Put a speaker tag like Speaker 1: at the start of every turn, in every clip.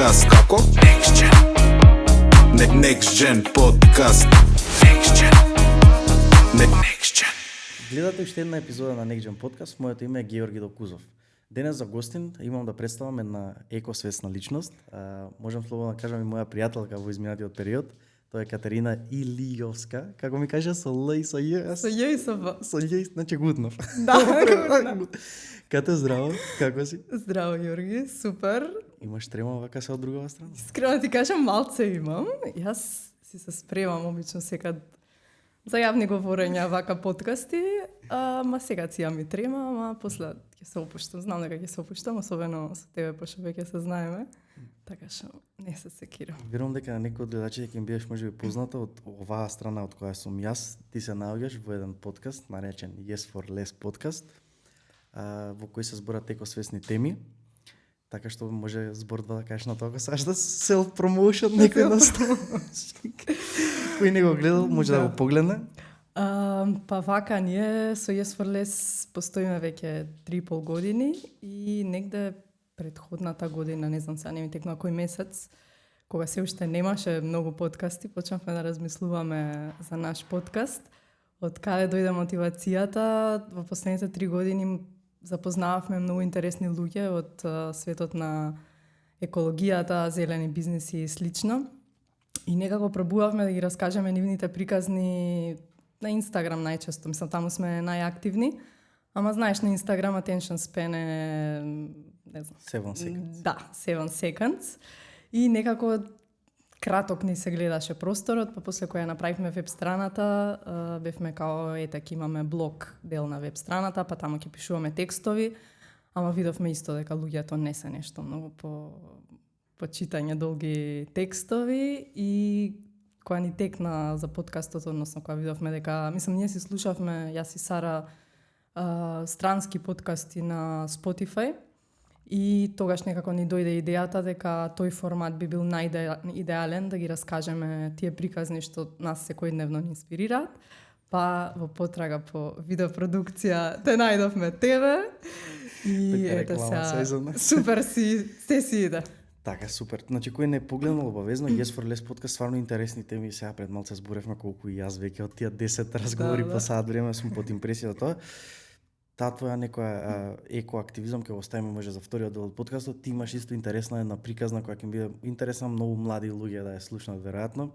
Speaker 1: подкаст. Како? Next Gen. Next Gen подкаст. Next Gen. Next Gen.
Speaker 2: Гледате уште една епизода на Next Gen подкаст. Моето име е Георги Докузов. Денес за гостин имам да представам една екосвесна личност. Можам слободно да кажам и моја пријателка во изминатиот период. Тоа е Катерина Илијовска. Како ми кажа, со Л и со Ј?
Speaker 3: Со Ј и со В.
Speaker 2: Со Ј, значи Гутнов.
Speaker 3: Да, Гутнов.
Speaker 2: Кате, здраво, како си?
Speaker 3: Здраво, Јорги, супер.
Speaker 2: Имаш трема вака се од другава страна?
Speaker 3: Искрено ти кажам, малце имам. Јас си се спремам обично секад за јавни говорења вака подкасти, ма сега си ја ми трема, ама после ќе се опуштам. Знам дека ќе се опуштам, особено со тебе, пошто веќе се знаеме. Така што не се секирам.
Speaker 2: Верувам дека на некој од гледачите ќе им бидеш можеби позната од оваа страна од која сум јас. Ти се наоѓаш во еден подкаст наречен Yes for Less подкаст, во кој се зборат екосвесни теми. Така што може збор да кажеш на тоа, саш да self promotion некој нас. Кој не го гледал, може да го погледне.
Speaker 3: Па вака, ние со Yes for Less постоиме веќе 3,5 години и негде предходната година, не знам сега, не ми текнува кој месец, кога се уште немаше многу подкасти, почнавме да размислуваме за наш подкаст. Од каде дојде мотивацијата? Во последните 3 години запознававме многу интересни луѓе од светот на екологијата, зелени бизнеси и слично. И некако пробувавме да ги раскажеме нивните приказни на Инстаграм најчесто. Мислам, таму сме најактивни. Ама знаеш, на Инстаграм attention span е, не знам.
Speaker 2: 7 seconds.
Speaker 3: Да, 7 seconds. И некако краток ни се гледаше просторот, па после која направивме веб страната, бевме као, ете, имаме блог дел на веб страната, па таму ќе пишуваме текстови, ама видовме исто дека луѓето не се нешто многу по читање долги текстови и која ни текна за подкастот, односно која видовме дека, мислам, ние си слушавме, јас и Сара, странски подкасти на Spotify и тогаш некако ни дојде идејата дека тој формат би бил најидеален да ги раскажеме тие приказни што нас секојдневно ни инспирираат. Па во потрага по видеопродукција те најдовме тебе и ете сега супер си, се си иде.
Speaker 2: Така, супер. Значи, кој не е погледнал обавезно, Yes for Less подкаст, стварно интересни теми. Сега пред малце зборевме колку и јас веќе од тие 10 разговори по саат време сум под импресија од тоа. Таа твоја некоја екоактивизам ќе го оставиме може за вториот дел од подкастот. Ти имаш исто интересна една приказна која ќе биде интересна многу млади луѓе да ја слушнат веројатно.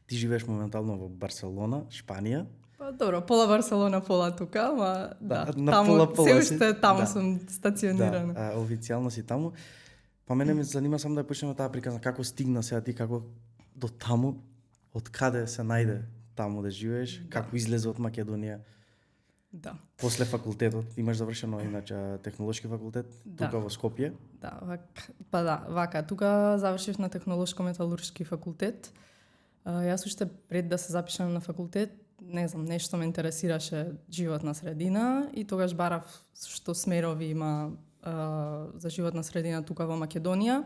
Speaker 2: Ти живееш моментално во Барселона, Шпанија.
Speaker 3: Па добро, пола Барселона, пола тука, ама да,
Speaker 2: таму
Speaker 3: се уште таму сум стационирана.
Speaker 2: Да, официјално си таму. Па мене ме занима само да ја почнеме таа приказна, како стигна сега ти, како до таму, од каде се најде таму да живееш, како излезе од Македонија.
Speaker 3: Да.
Speaker 2: После факултетот, имаш завршено иначе технолошки факултет тука во Скопје.
Speaker 3: Да, вака, тука завршив на технолошко-металуршки факултет. Јас уште пред да се запишам на факултет, не знам, нешто ме интересираше животна средина и тогаш барав што смерови има за животна средина тука во Македонија.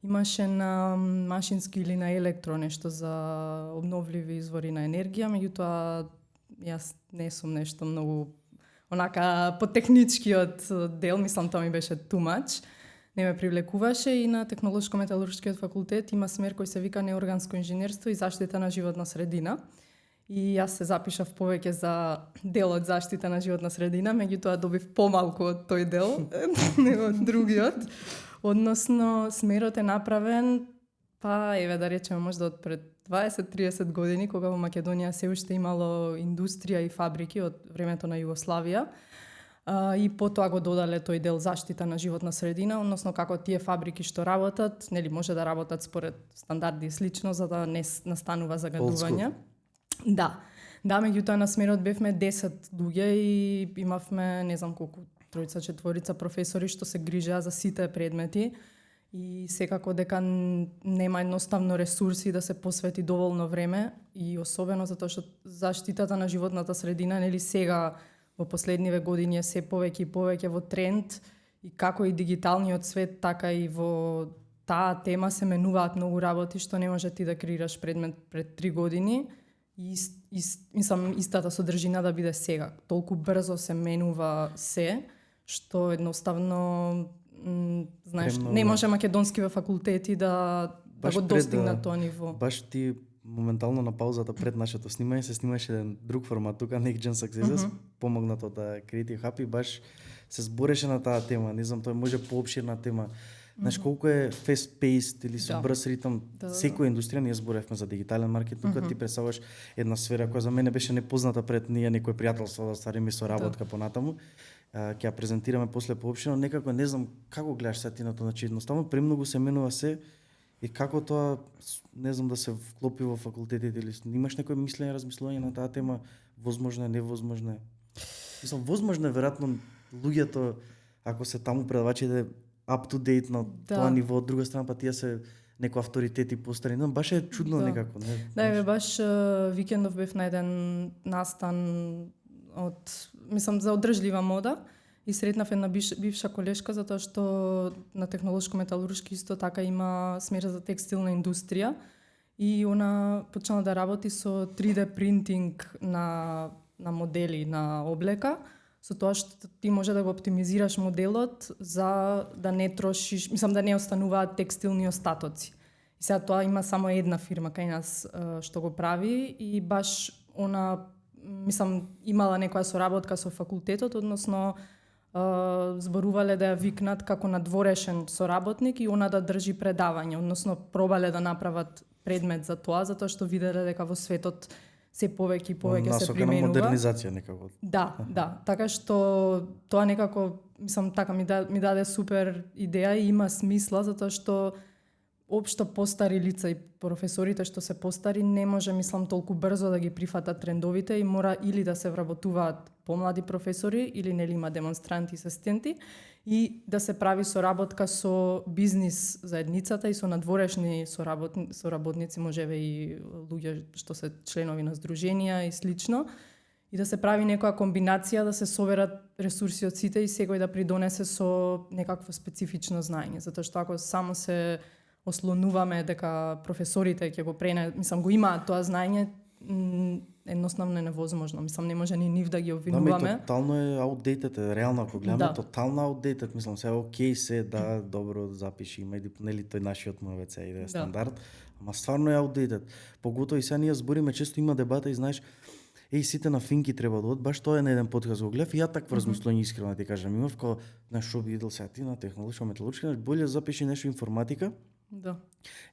Speaker 3: Имаше на машински или на електро нешто за обновливи извори на енергија, меѓутоа јас не сум нешто многу онака по техничкиот дел, мислам тоа ми беше too much. Не ме привлекуваше и на технолошко-металуршкиот факултет има смер кој се вика неорганско инженерство и заштита на животна средина. И јас се запишав повеќе за делот заштита на животна средина, меѓутоа добив помалку од тој дел него од другиот. Односно, смерот е направен, па еве да речеме можда од пред 20-30 години, кога во Македонија се уште имало индустрија и фабрики од времето на Југославија. И потоа го додале тој дел заштита на животна средина, односно како тие фабрики што работат, нели може да работат според стандарди и слично за да не настанува загадување. Да, меѓутоа на смерот бевме 10 луѓе и имавме, не знам колку, 3-4 професори што се грижеа за сите предмети и секако дека нема едноставно ресурси да се посвети доволно време и особено затоа што заштитата на животната средина, нели сега во последниве години е се повеќе и повеќе во тренд и како и дигиталниот свет, така и во таа тема се менуваат многу работи што не може ти да креираш предмет пред 3 години. И мислам истата содржина да биде сега. Толку брзо се менува се, што едноставно знаеш,
Speaker 2: Премногу,
Speaker 3: не
Speaker 2: да.
Speaker 3: може македонскиве факултети да
Speaker 2: Баш
Speaker 3: го
Speaker 2: пред
Speaker 3: достигнат тоа ниво.
Speaker 2: Баш ти моментално на паузата пред нашето снимање се снимаше еден друг формат тука, Next Gen Successes, помогнат од Creative Hub и баш се збореше на таа тема. Не знам, тоа може поопширна тема. Знаеш колку е fast-paced или со брз ритм, секоја индустрија, ние зборевме за дигитален маркет, тука ти представуваш една сфера која за мене беше непозната пред ние некој пријателство да ствариме соработка понатаму. Ќе ја презентираме после поопширно, некако не знам како гледаш сега ти на тоа, значи едноставно премногу се менува се и како тоа не знам да се вклопи во факултетите или имаш некој мислење, размислување на таа тема, возможно е, невозможно е. Мислам, возможно е веројатно луѓето ако се таму предавачите up to date на тоа ниво, од друга страна па тие се некои авторитети постари. Но баш е чудно некако, не.
Speaker 3: Да, баш викендов бев на еден настан од мислам за одржлива мода и сретнав една бивша колешка затоа што на технолошко-металуршки исто така има смер за текстилна индустрија и она почнала да работи со 3D принтинг на модели на облека, со тоа што ти може да го оптимизираш моделот за да не трошиш, мислам да не остануваат текстилни остатоци. И сега тоа има само една фирма кај нас што го прави и баш она мислам имала некоја соработка со факултетот, односно зборувале да ја викнат како надворешен соработник и она да држи предавање, односно пробале да направат предмет за тоа, затоа што виделе дека во светот се повеќе и повеќе се применува.
Speaker 2: Насока на модернизација некако.
Speaker 3: Да, така што тоа некако, мислам, така ми даде супер идеја и има смисла, затоа што општо постари лица и професорите што се постари не може, мислам, толку брзо да ги прифатат трендовите и мора или да се вработуваат помлади професори или нели има демонстранти и асистенти и да се прави соработка со бизнис заедницата и со надворешни соработници, можеве и луѓе што се членови на здруженија и слично, и да се прави некоја комбинација, да се соберат ресурси од сите и секој да придонесе со некакво специфично знаење, затоа што ако само се ослонуваме дека професорите ќе го мислам го имаат тоа знаење, едноставно е невозможно. Мислам не може ни нив да ги обвинуваме.
Speaker 2: Да, тотално е outdated, реално ако гледаме, тотално outdated. Мислам се окей се да добро запиши, има и нели тој нашиот МВЦ и да е стандард, ама стварно е outdated. Поготоа и сега ние збориме, често има дебата и знаеш сите на финки треба да баш тоа е на еден подкаст го гледав и ја такво размислување искрено да ти кажам имав, кога знаеш што би видел сега ти на технолошко-металуршки, боле запиши нешто информатика.
Speaker 3: Да.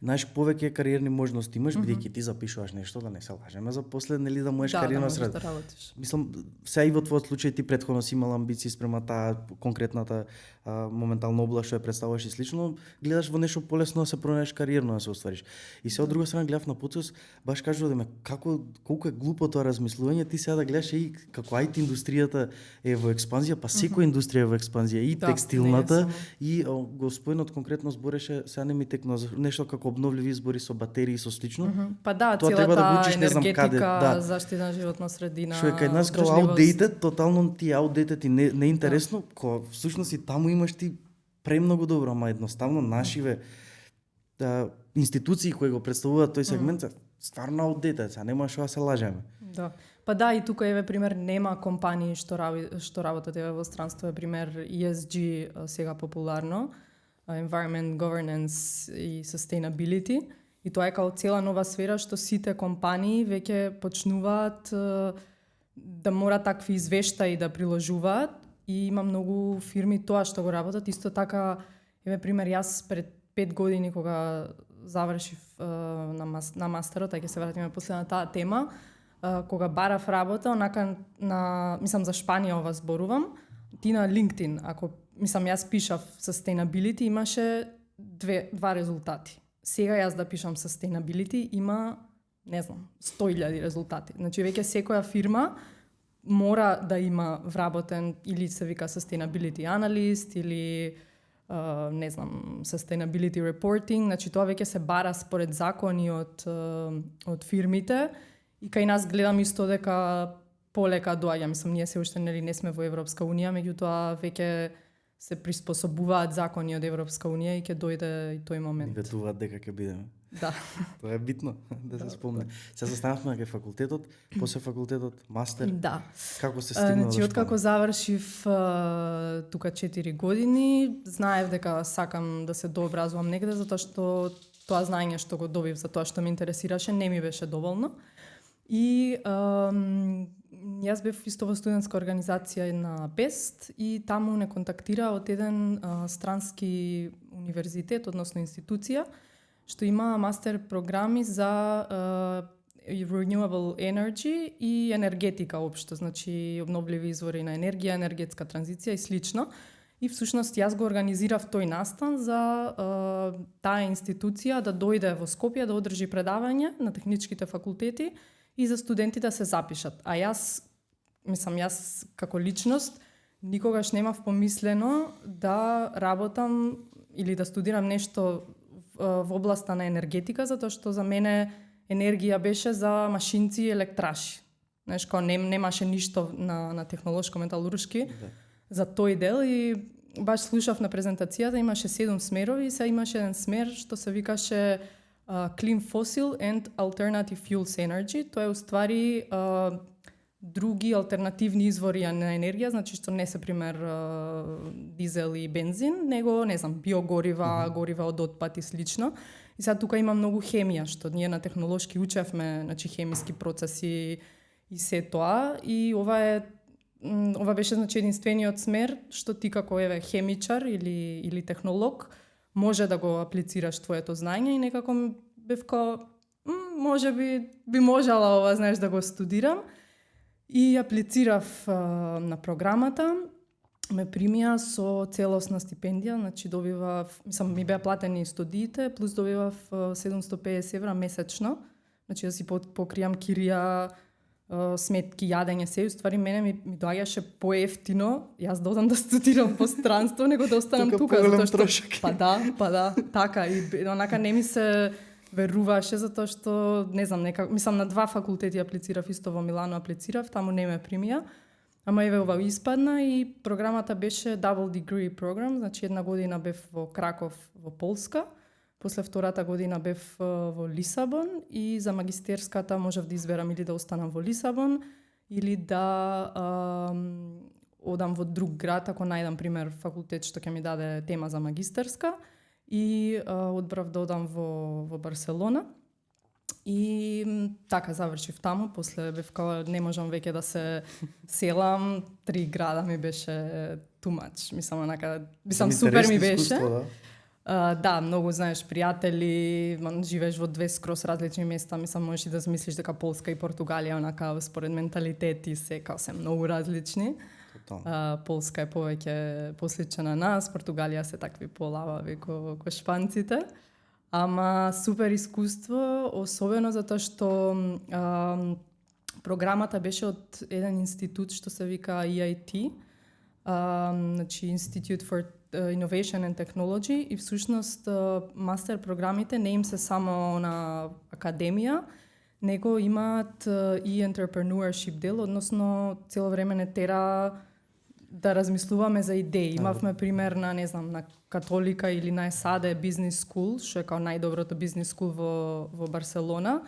Speaker 2: Знаеш, повеќе кариерни можности имаш, бидејќи ти запишуваш нешто, да не се лажеме за после, нели да можеш кариерна сред.
Speaker 3: Да работиш.
Speaker 2: Мислам, сега и во твојот случај ти претходно си имал амбиции спрема таа конкретната моментална област што ја представуваш и слично, гледаш во нешто полесно да се пронајдеш кариерно да се оствариш. И се од друга страна гледав на потос, баш кажува да ме колку е глупо тоа размислување, ти сега да гледаш и како IT индустријата е во експанзија, па секоја индустрија е во експанзија, и текстилната, и господинот конкретно збореше, сега не ми текно нешто како обновливи избори со батерии со слично.
Speaker 3: Па да,
Speaker 2: тоа треба да го учиш, не знам
Speaker 3: енергетика,
Speaker 2: каде,
Speaker 3: заштита на животна средина.
Speaker 2: Што е кај нас како outdated, тотално ти outdated и не интересно, кога всушност и таму имаш ти премногу добро, ама едноставно нашиве институции кои го представуваат тој сегмент, стварно outdated, сега нема што да се лажеме.
Speaker 3: Да. Па да, и тука еве пример нема компании што работат еве во странство, е пример ESG сега популарно. Environment, Governance и Sustainability. И тоа е као цела нова сфера што сите компании веќе почнуваат да мора такви извештаи да приложуваат и има многу фирми тоа што го работат. Исто така, еве пример, јас пред 5 години кога завршив на мастерот, ќе се вратиме после на таа тема, кога барав работа, онака мислам за Шпанија ова зборувам, ти на LinkedIn, ако мислам јас пишав sustainability, имаше два резултати. Сега јас да пишам sustainability има, не знам, 100.000 резултати. Значи веќе секоја фирма мора да има вработен или се вика sustainability analyst или не знам, sustainability reporting, значи тоа веќе се бара според закони од фирмите и кај нас гледам исто дека полека доаѓа, мислам ние се уште не сме во Европска унија, меѓутоа веќе се приспособуваат закони од Европска унија и ќе дојде и тој
Speaker 2: Ни
Speaker 3: момент.
Speaker 2: ветуваат дека ќе бидеме.
Speaker 3: Да.
Speaker 2: Тоа е битно да се спомне. Се застанавме на факултетот, после факултетот мастер.
Speaker 3: Да.
Speaker 2: Како се стигнало
Speaker 3: Значи, откако завршив тука 4 години, знаев дека сакам да се дообразувам негде, затоа што тоа знаење што го добив за тоа што ме интересираше не ми беше доволно. И јас бев исто во студентска организација на БЕСТ и таму не контактира од еден странски универзитет, односно институција, што има мастер програми за renewable energy и енергетика општо, значи обновливи извори на енергија, енергетска транзиција и слично. И всушност јас го организирав тој настан за таа институција да дојде во Скопје да одржи предавање на техничките факултети и за студенти да се запишат. А јас како личност никогаш немав помислено да работам или да студирам нешто во областа на енергетика, затоа што за мене енергија беше за машинци и електраши. Знаеш, немаше ништо на технолошко-металуршки за тој дел и баш слушав на презентацијата, имаше 7 смерови и се имаше еден смер што се викаше Clean Fossil and Alternative Fuels Energy. Тоа е уствари други алтернативни извори на енергија, значи што не се пример дизел и бензин, него, не знам, биогорива, горива од отпад и слично. И сега тука има многу хемија, што ние на технолошки учевме, значи хемиски процеси и се тоа. И ова беше значи единствениот смер што ти како хемичар или технолог може да го аплицираш твоето знаење и некако бев може би можела ова, знаеш, да го студирам. И аплицирав на програмата, ме примија со целосна стипендија, значи добивав, ми беа платени студиите, плюс добивав 750 евра месечно, значи да си покријам кирија, сметки, јадење, се, уствари мене ми доаѓаше поевтино, јас да одам да студирам по странство, него да останам тука, затоа што па да, така и онака не ми се веруваше затоа што не знам, на 2 факултети аплицирав, исто во Милано аплицирав, таму не ме примија. Ама еве ова испадна и програмата беше double degree program, значи 1 година бев во Краков во Полска, после втората година бев во Лисабон и за магистерската можев да изберам или да останам во Лисабон или да одам во друг град ако најдам пример факултет што ќе ми даде тема за магистерска и одбрав да одам во Барселона. И така завршив таму, после бев не можам веќе да се селам, 3 града ми беше too much. Супер ми беше. Да, многу знаеш пријатели, живееш во 2 скрос различни места, можеш и да замислиш дека Полска и Португалија онака според менталитет и се многу различни. Полска е повеќе послична на нас, Португалија се такви полавави ко шпанците. Ама супер искуство, особено затоа што програмата беше од еден институт што се вика EIT, значи Institute for Innovation and Technology, и всушност мастер програмите не им се само на академија, него имаат и entrepreneurship дел, односно цело време не тера да размислуваме за идеи. Имавме пример на, не знам, на Католика или на ЕСАДЕ бизнес скул, што е као најдоброто бизнес скул во Барселона.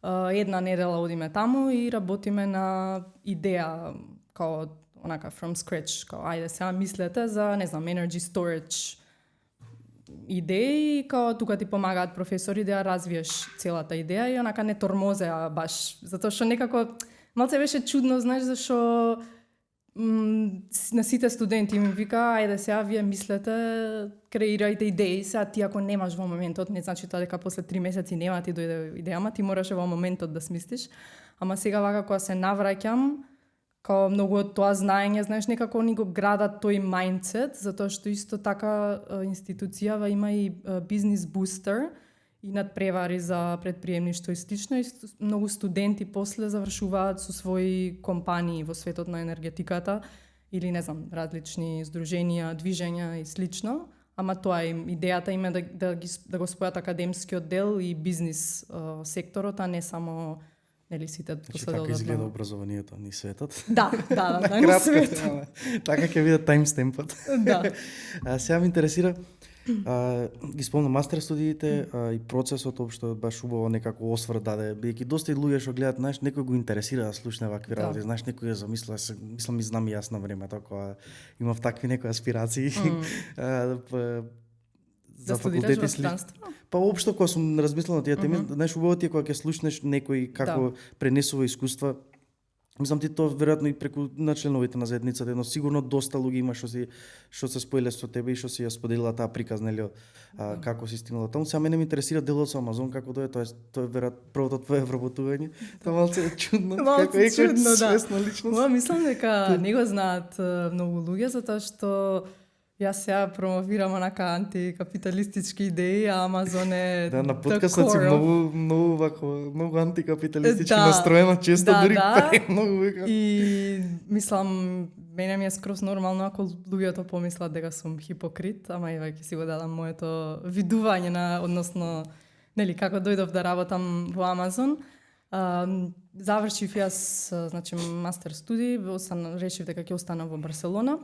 Speaker 3: 1 недела одиме таму и работиме на идеја, као онака from scratch, као ајде сега мислете за, не знам, energy storage идеи, као тука ти помагаат професори да ја развиеш целата идеја и онака не тормозеа баш, затоа што некако малце беше чудно, знаеш, зашо на сите студенти ми вика, ајде сега вие мислете, креирајте идеи, сега ти ако немаш во моментот, не значи тоа дека после 3 месеци нема ти дојде идејама, ти мораше во моментот да смислиш, ама сега вака кога се навраќам, као многу од тоа знаење, знаеш, некако ни го градат тој мајндсет, затоа што исто така институцијава има и бизнес бустер и надпревари за предприемништво и слично, и многу студенти после завршуваат со своји компании во светот на енергетиката или, не знам, различни здруженија, движења и слично, ама тоа е идејата им е да го спојат академскиот дел и бизнес секторот, а не само нели сите
Speaker 2: Значи
Speaker 3: после
Speaker 2: така
Speaker 3: да одат
Speaker 2: изгледа
Speaker 3: на...
Speaker 2: образованието ни светот.
Speaker 3: Да, на свет.
Speaker 2: Така ќе биде таймстемпот.
Speaker 3: Да.
Speaker 2: Сега ме интересира, ги спомна мастер студиите и процесот општо баш убаво некако осврт даде, бидејќи доста и луѓе што гледаат, знаеш, некој го интересира да слушне вакви
Speaker 3: Да.
Speaker 2: работи, знаеш, некој ја замисла, мислам и знам и јас на времето кога имав такви некои аспирации.
Speaker 3: Да студираш во странство?
Speaker 2: Па општо кога сум размислил на тие теми, знаеш, убаво ти е кога ќе слушнеш некој како пренесува искуства. Мислам ти тоа веројатно и преку на членовите на заедницата, но сигурно доста луѓе има што се споделиле со тебе и што си ја споделила таа приказ, нели, како си стигнала таму. Сега мене ме интересира делот со Амазон, како тоа е веројатно првото твое вработување. Тоа малце е чудно, како е
Speaker 3: чудно,
Speaker 2: свесна личност.
Speaker 3: Ма мислам дека не го знаат многу луѓе затоа што јас сега промовирам онака антикапиталистички идеи, а Амазон е
Speaker 2: Да, на подкастот си многу антикапиталистички
Speaker 3: Да,
Speaker 2: настроена, често дури премногу века.
Speaker 3: И мислам, мене ми е скроз нормално ако луѓето помислат дека сум хипокрит, ама и веќе си го дадам моето видување на, односно, нели, како дојдов да работам во Амазон. Завршив јас, значи, мастер студии, решив дека ќе останам во Барселона.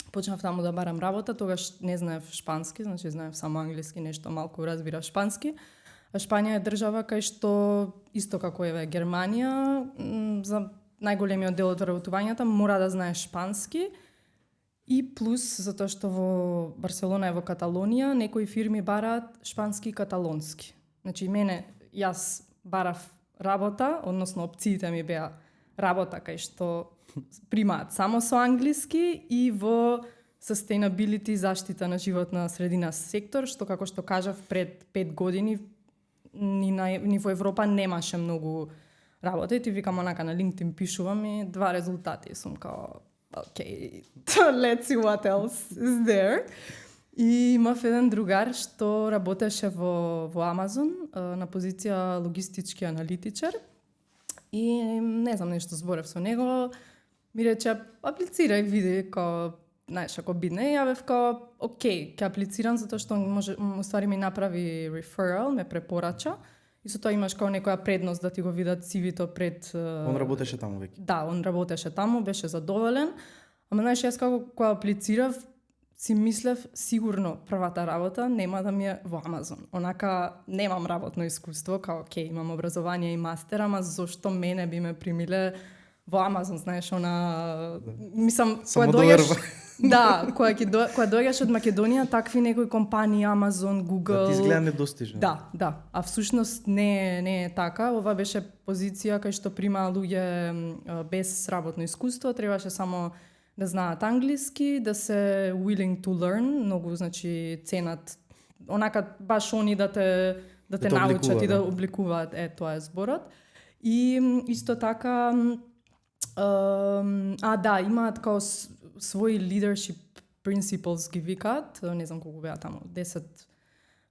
Speaker 3: Почнав таму да барам работа, тогаш не знаев шпански, значи знаев само англиски, нешто малку разбирав шпански. А Шпања е држава кај што, исто како е Германија, за најголемиот дел од вработувањата мора да знае шпански и плюс, затоа што во Барселона е во Каталонија, некои фирми бараат шпански и каталонски. Значи, јас барав работа, односно опциите ми беа работа кај што примаат само со англиски и во sustainability, заштита на животна средина сектор, што како што кажав пред 5 години ни во Европа немаше многу работа и ти викам онака на LinkedIn пишувам и 2 резултати сум као okay, let's see what else is there. И имав еден другар што работеше во Амазон на позиција логистички аналитичар и не знам нешто зборев со него. Ми рече, аплицирај, види, знаеш, ако бидне, јавев окей, ќе аплицирам, затоа што уствари ми направи referral, ме препорача, и со тоа имаш некоја предност да ти го видат CV-то пред...
Speaker 2: Он работеше таму веќе?
Speaker 3: Да, он работеше таму, беше задоволен, ама знаеш, јас кога аплицирав, си мислев, сигурно првата работа нема да ми е во Амазон. Онака, немам работно искуство, окей, имам образование и мастер, ама зошто мене би ме примиле во Амазон, знаеш, мислам, кога дојдеш... Да, кога дојдеш од Македонија, такви некои компании, Амазон, Google...
Speaker 2: Да ти изгледа недостижно.
Speaker 3: Да. А всушност не е така. Ова беше позиција кај што прима луѓе без работно искуство, требаше само да знаат англиски, да се willing to learn, многу, значи, ценат, онака, баш они да те научат и да обликуваат, тоа е зборот. И исто така... имаат као своји leadership principles ги викаат, не знам колку беа таму,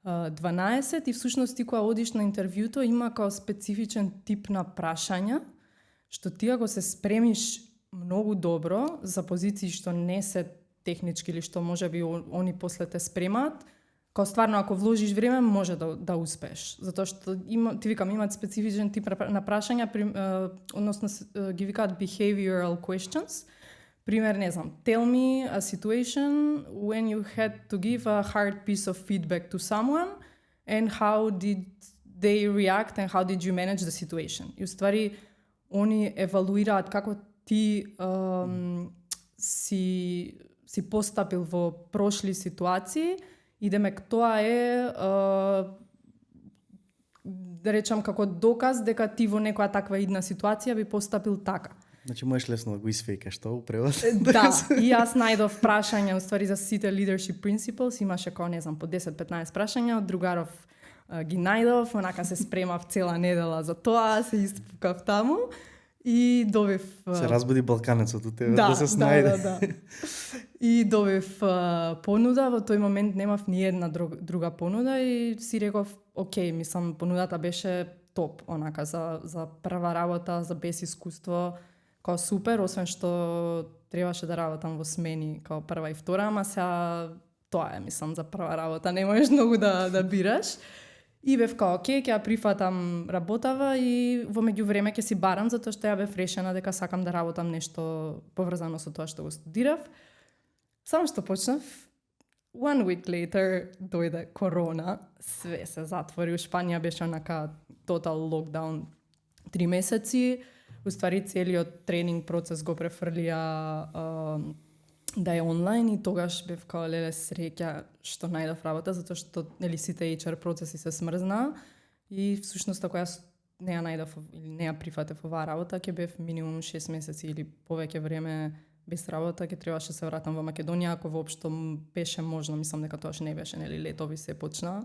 Speaker 3: 10-12, и всушност ти кога одиш на интервјуто има као специфичен тип на прашања, што ти ако се спремиш многу добро за позиции што не се технички или што можеби они после те спремаат, као стварно ако вложиш време може да успееш, затоа што имаат специфичен тип на прашања, односно ги викаат behavioral questions. Пример, не знам, tell me a situation when you had to give a hard piece of feedback to someone and how did they react and how did you manage the situation. И уствари они евалуираат како ти си постапил во прошли ситуации. И демек тоа е, да речам, како доказ дека ти во некоја таква идна ситуација би постапил така.
Speaker 2: Значи можеш лесно да го исфејкаш тоа у превод.
Speaker 3: Да, и јас најдов прашања, уствари за сите leadership principles, имаше не знам, по 10-15 прашања, од другаров ги најдов, онака се спремав цела недела за тоа, се испукав таму. И добив...
Speaker 2: Се разбуди балканецот у тебе да се снајде.
Speaker 3: Да. И добив понуда, во тој момент немав ни една друга понуда и си реков, окей, мислам, понудата беше топ, онака, за прва работа, за без искуство, као супер, освен што требаше да работам во смени, као прва и втора, ама сега тоа е, мислам, за прва работа, не можеш многу да бираш. И бев као, окей, ќе ја прифатам работава и во меѓувреме ќе си барам, затоа што ја бев решена дека сакам да работам нешто поврзано со тоа што го студирав. Само што почнав, 1 week later дојде корона, све се затвори, у Шпанија беше онака тотал локдаун 3 месеци, уствари целиот тренинг процес го префрлија да е онлайн и тогаш бев као леле среќа што најдов работа, затоа што нели сите HR процеси се смрзна и всушност ако јас не ја најдов или не ја прифатев оваа работа, ќе бев минимум 6 месеци или повеќе време без работа, ќе требаше се вратам во Македонија, ако воопшто беше можно, мислам дека тоаш не беше, нели летови се почна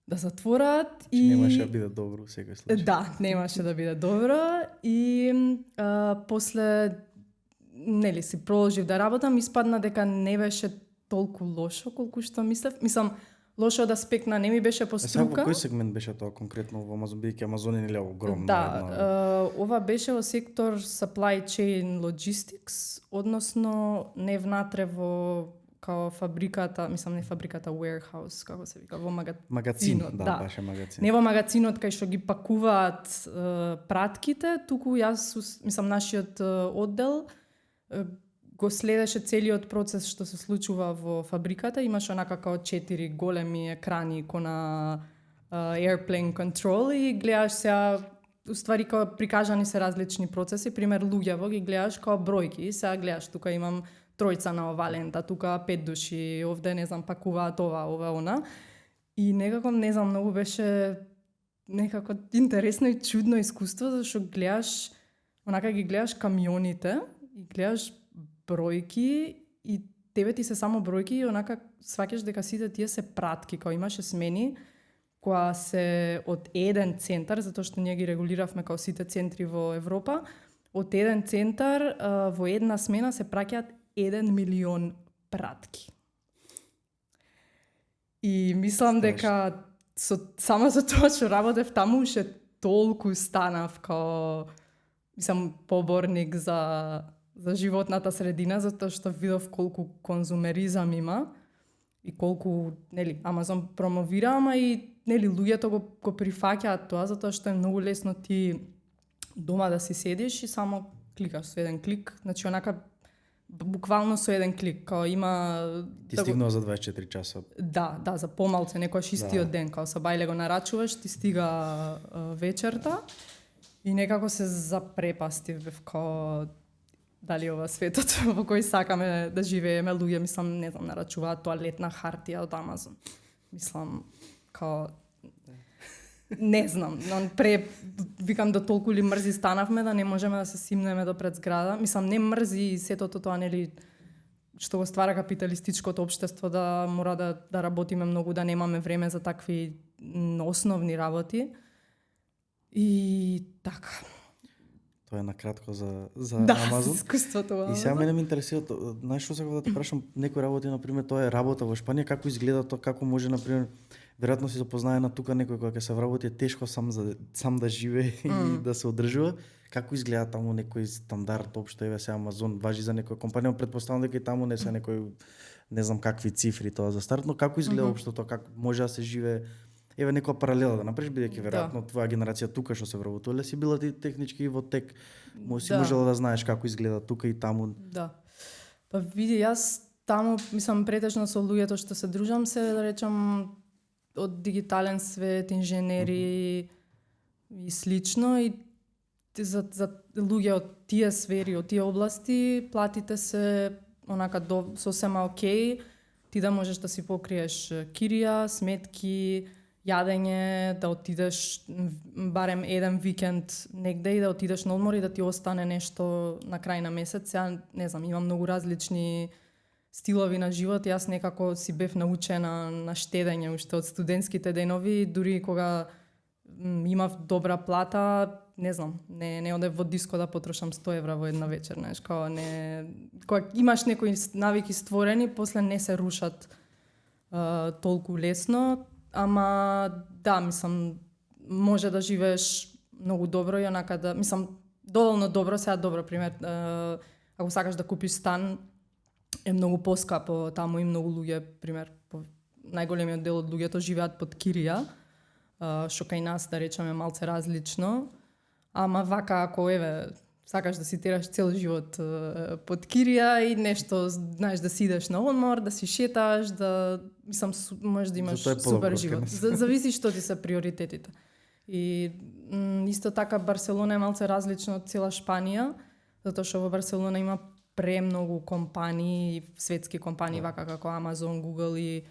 Speaker 3: да затворат и
Speaker 2: немаше да биде добро во секој случај.
Speaker 3: Да, немаше да биде добро и после нели си продолжив да работам, испадна дека не беше толку лошо колку што мислев. Мислам, лошо од аспект на не ми беше по струка.
Speaker 2: Во кој сегмент беше тоа конкретно во Амазон, бидејќи Амазон е нели огромна?
Speaker 3: Да, ова беше во сектор supply chain logistics, односно не внатре во као фабриката, мислам не фабриката, warehouse, како се вика, во
Speaker 2: магазинот, да, беше магазин.
Speaker 3: Не во магазинот кај што ги пакуваат пратките, туку јас, мислам, нашиот оддел го следеше целиот процес што се случува во фабриката. Имаше онака као 4 големи екрани ко на airplane control и гледаш сега, уствари као прикажани се различни процеси, пример луѓево ги гледаш као бројки, сега гледаш тука имам 3 на ова лента, тука 5 души, овде не знам пакуваат ова, она. И некако, не знам, многу беше некако интересно и чудно искуство, зашто гледаш, онака ги гледаш камионите и гледаш бројки и тебе ти се само бројки и онака сваќаш дека сите тие се пратки, као имаше смени која се од еден центар, затоа што ние ги регулиравме као сите центри во Европа, од еден центар во една смена се праќаат 1 милион пратки. И мислам дека само за тоа што работев таму уште толку станав као мислам поборник за животната средина, затоа што видов колку конзумеризам има и колку нели Амазон промовира, ама и нели луѓето го прифаќаат тоа затоа што е многу лесно ти дома да си седиш и само кликаш со еден клик, значи онака буквално со еден клик, као има
Speaker 2: Ти стигнува за 24 часа.
Speaker 3: Да, за помалце, некојаш истиот ден, као са бајле го нарачуваш, ти стига вечерта и некако се запрепастив, као дали ова светот во кој сакаме да живееме, луѓе, мислам, не знам, нарачуваат тоалетна хартија од Амазон. Мислам, као не знам, викам да толку ли мрзи станавме да не можеме да се симнеме до пред зграда. Мислам, не мрзи и сето тоа, нели, што го ствара капиталистичкото општество да мора да работиме многу, да немаме време за такви основни работи. И така.
Speaker 2: Тоа е накратко за
Speaker 3: Да,
Speaker 2: Амазон.
Speaker 3: искуството во Амазон.
Speaker 2: И сега мене ме интересира, знаеш што сакам да те прашам, некои работи, например, тоа е работа во Шпанија, како изгледа тоа, како може, например, веројатно си запознаена тука некој кога ќе се вработи, е тешко сам да живее и да се одржува. Како изгледа таму некој стандард општо, еве се Амазон важи за некоја компанија, претпоставам дека и таму не се некој не знам какви цифри тоа за старт, но како изгледа општо тоа, како може да се живее? Еве некоја паралела да направиш, бидејќи веројатно твоја генерација тука што се вработувале си била ти технички и во тек. Можела да знаеш како изгледа тука и таму.
Speaker 3: Да. Па види, јас таму, мислам, претежно со луѓето што се дружам се, да речам, од дигитален свет, инженери и слично, и за луѓе од тие сфери, од тие области, платите се онака сосема окей, ти да можеш да си покриеш кирија, сметки, јадење, да отидеш барем еден викенд негде и да отидеш на одмор и да ти остане нешто на крај на месец. Ја не знам, имам многу различни стилови на живот. Јас некако си бев научена на штедење уште од студентските денови, дури кога имав добра плата, не знам, не одев во диско да потрошам 100 евра во една вечер, знаеш, кога имаш некои навики створени, после не се рушат толку лесно. Ама да, мислам, може да живееш многу добро и онака да, мислам, доволно добро, сега добро пример, ако сакаш да купиш стан, е многу поскапо таму и многу луѓе, пример, најголемиот дел од луѓето живеат под кирија, што кај нас, да речеме, малце различно. Ама вака, ако сакаш да си тераш цел живот под кирија и нешто, знаеш, да си идеш на одмор, да си шеташ, можеш да имаш супер живот. Зависи што ти се приоритетите. И исто така Барселона е малце различно од цела Шпанија, затоа што во Барселона има премногу компании, светски компании, вака како Amazon, Google и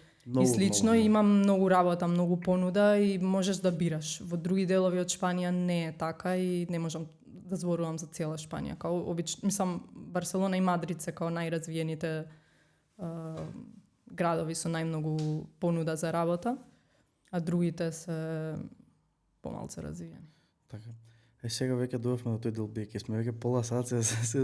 Speaker 3: слично. И има многу работа, многу понуда и можеш да бираш. Во други делови од Шпанија не е така и не можам да зборувам за цела Шпанија. Барселона и Мадрид се као најразвиените градови со најмногу понуда за работа, а другите се помалце развиени.
Speaker 2: Така. Сега веќе дојавме до тој дел ќе сме веќе пола сат се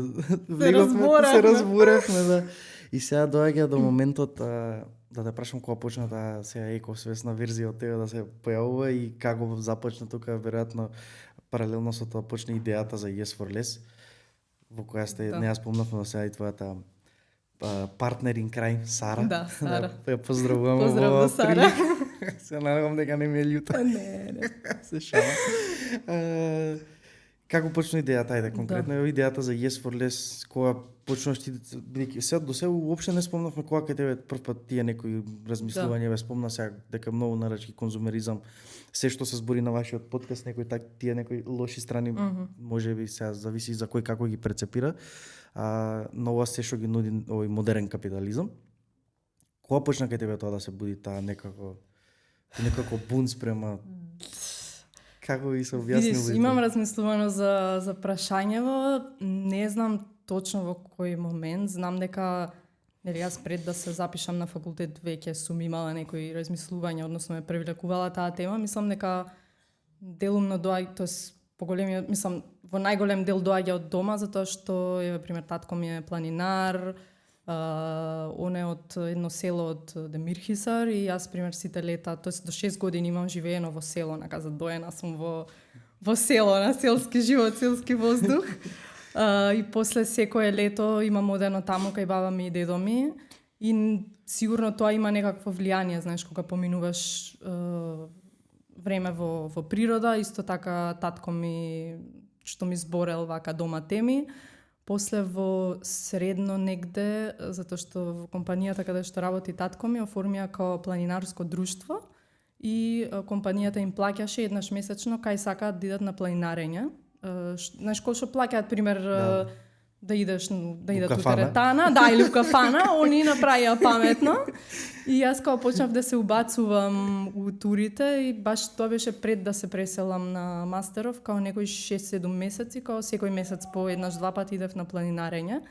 Speaker 2: разборевме, да. И сега доаѓа до моментот да те прашам кога почна таа сега екосвесна верзија од тебе да се појавува и како започна тука веројатно паралелно со тоа почна идејата за Yes for Less, во која сте, не ја спомнавме до сега и твојата партнер in crime Сара.
Speaker 3: Да, Сара.
Speaker 2: Ја поздравуваме.
Speaker 3: Поздрав Сара.
Speaker 2: Се надевам дека не ми е љута.
Speaker 3: Не.
Speaker 2: Се шала. Како почна идејата, ајде, конкретно идејата за Yes for Less, кога почнаш ти, бидејќи сега до сега уопште не спомнавме кога кај тебе првпат тие некои размислувања ве спомна сега дека многу нарачки конзумеризам, се што се збори на вашиот подкаст, тие некои лоши страни, можеби сега зависи за кој како ги прецепира, но ова се што ги нуди овој модерен капитализам. Кога почна кај тебе тоа да се буди таа некако бунт спрема како ви се објаснило?
Speaker 3: Имам размислувано за прашањево, не знам точно во кој момент, знам дека јас пред да се запишам на факултет веќе сум имала некои размислувања, односно ме привлекувала таа тема, мислам дека делумно доаѓа, тоест поголемиот, мислам во најголем дел доаѓа од дома, затоа што пример татко ми е планинар, он е од едно село од Демирхисар и јас пример сите лета, тоест до 6 години имам живеено во село, наказа доена сум во село, на селски живот, селски воздух. И после секое лето имам одено таму кај баба ми и дедо ми и сигурно тоа има некакво влијание, знаеш, кога поминуваш време во природа, исто така татко ми што ми зборел вака дома теми. После во средно негде, затоа што во компанијата каде што работи татко ми оформија као планинарско друштво и компанијата им плаќаше еднаш месечно кај сакаат да идат на планинарење. Знаеш, кој што плаќаат, пример, да идат у теретана, или в кафана, они направија паметно. И јас као почнав да се убацувам у турите и баш тоа беше пред да се преселам на мастеров, као некои 6-7 месеци, као секој месец по еднаш-два пати идев на планинарење.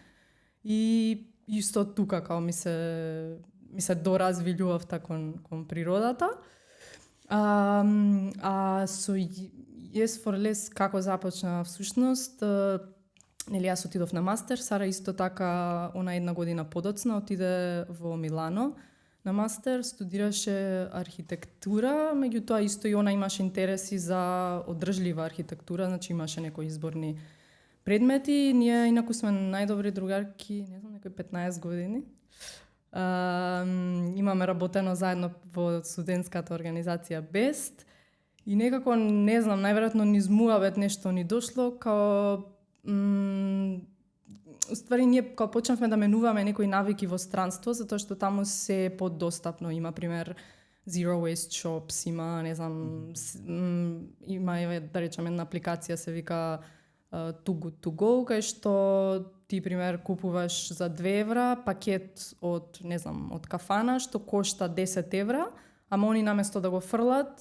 Speaker 3: И исто тука као ми се доразви љубовта кон природата. Со Yes for Less како започна всушност, јас отидов на мастер, Сара исто така, она една година подоцна, отиде во Милано на мастер, студираше архитектура, меѓутоа исто и она имаше интереси за одржлива архитектура, значи имаше некои изборни предмети. Ние инаку сме најдобри другарки, не знам, некои 15 години. Имаме работено заедно во студентската организација Бест и некако, не знам, најверојатно низ муабет нешто ни дошло, као уствари ние кога почнавме да менуваме некои навики во странство, затоа што таму се подостапно, има пример Zero Waste Shops, има, не знам, има, да речеме, една апликација се вика Too Good To Go, кај што ти, пример, купуваш за 2 евра пакет од, не знам, од кафана, што кошта 10 евра, ама они наместо да го фрлат,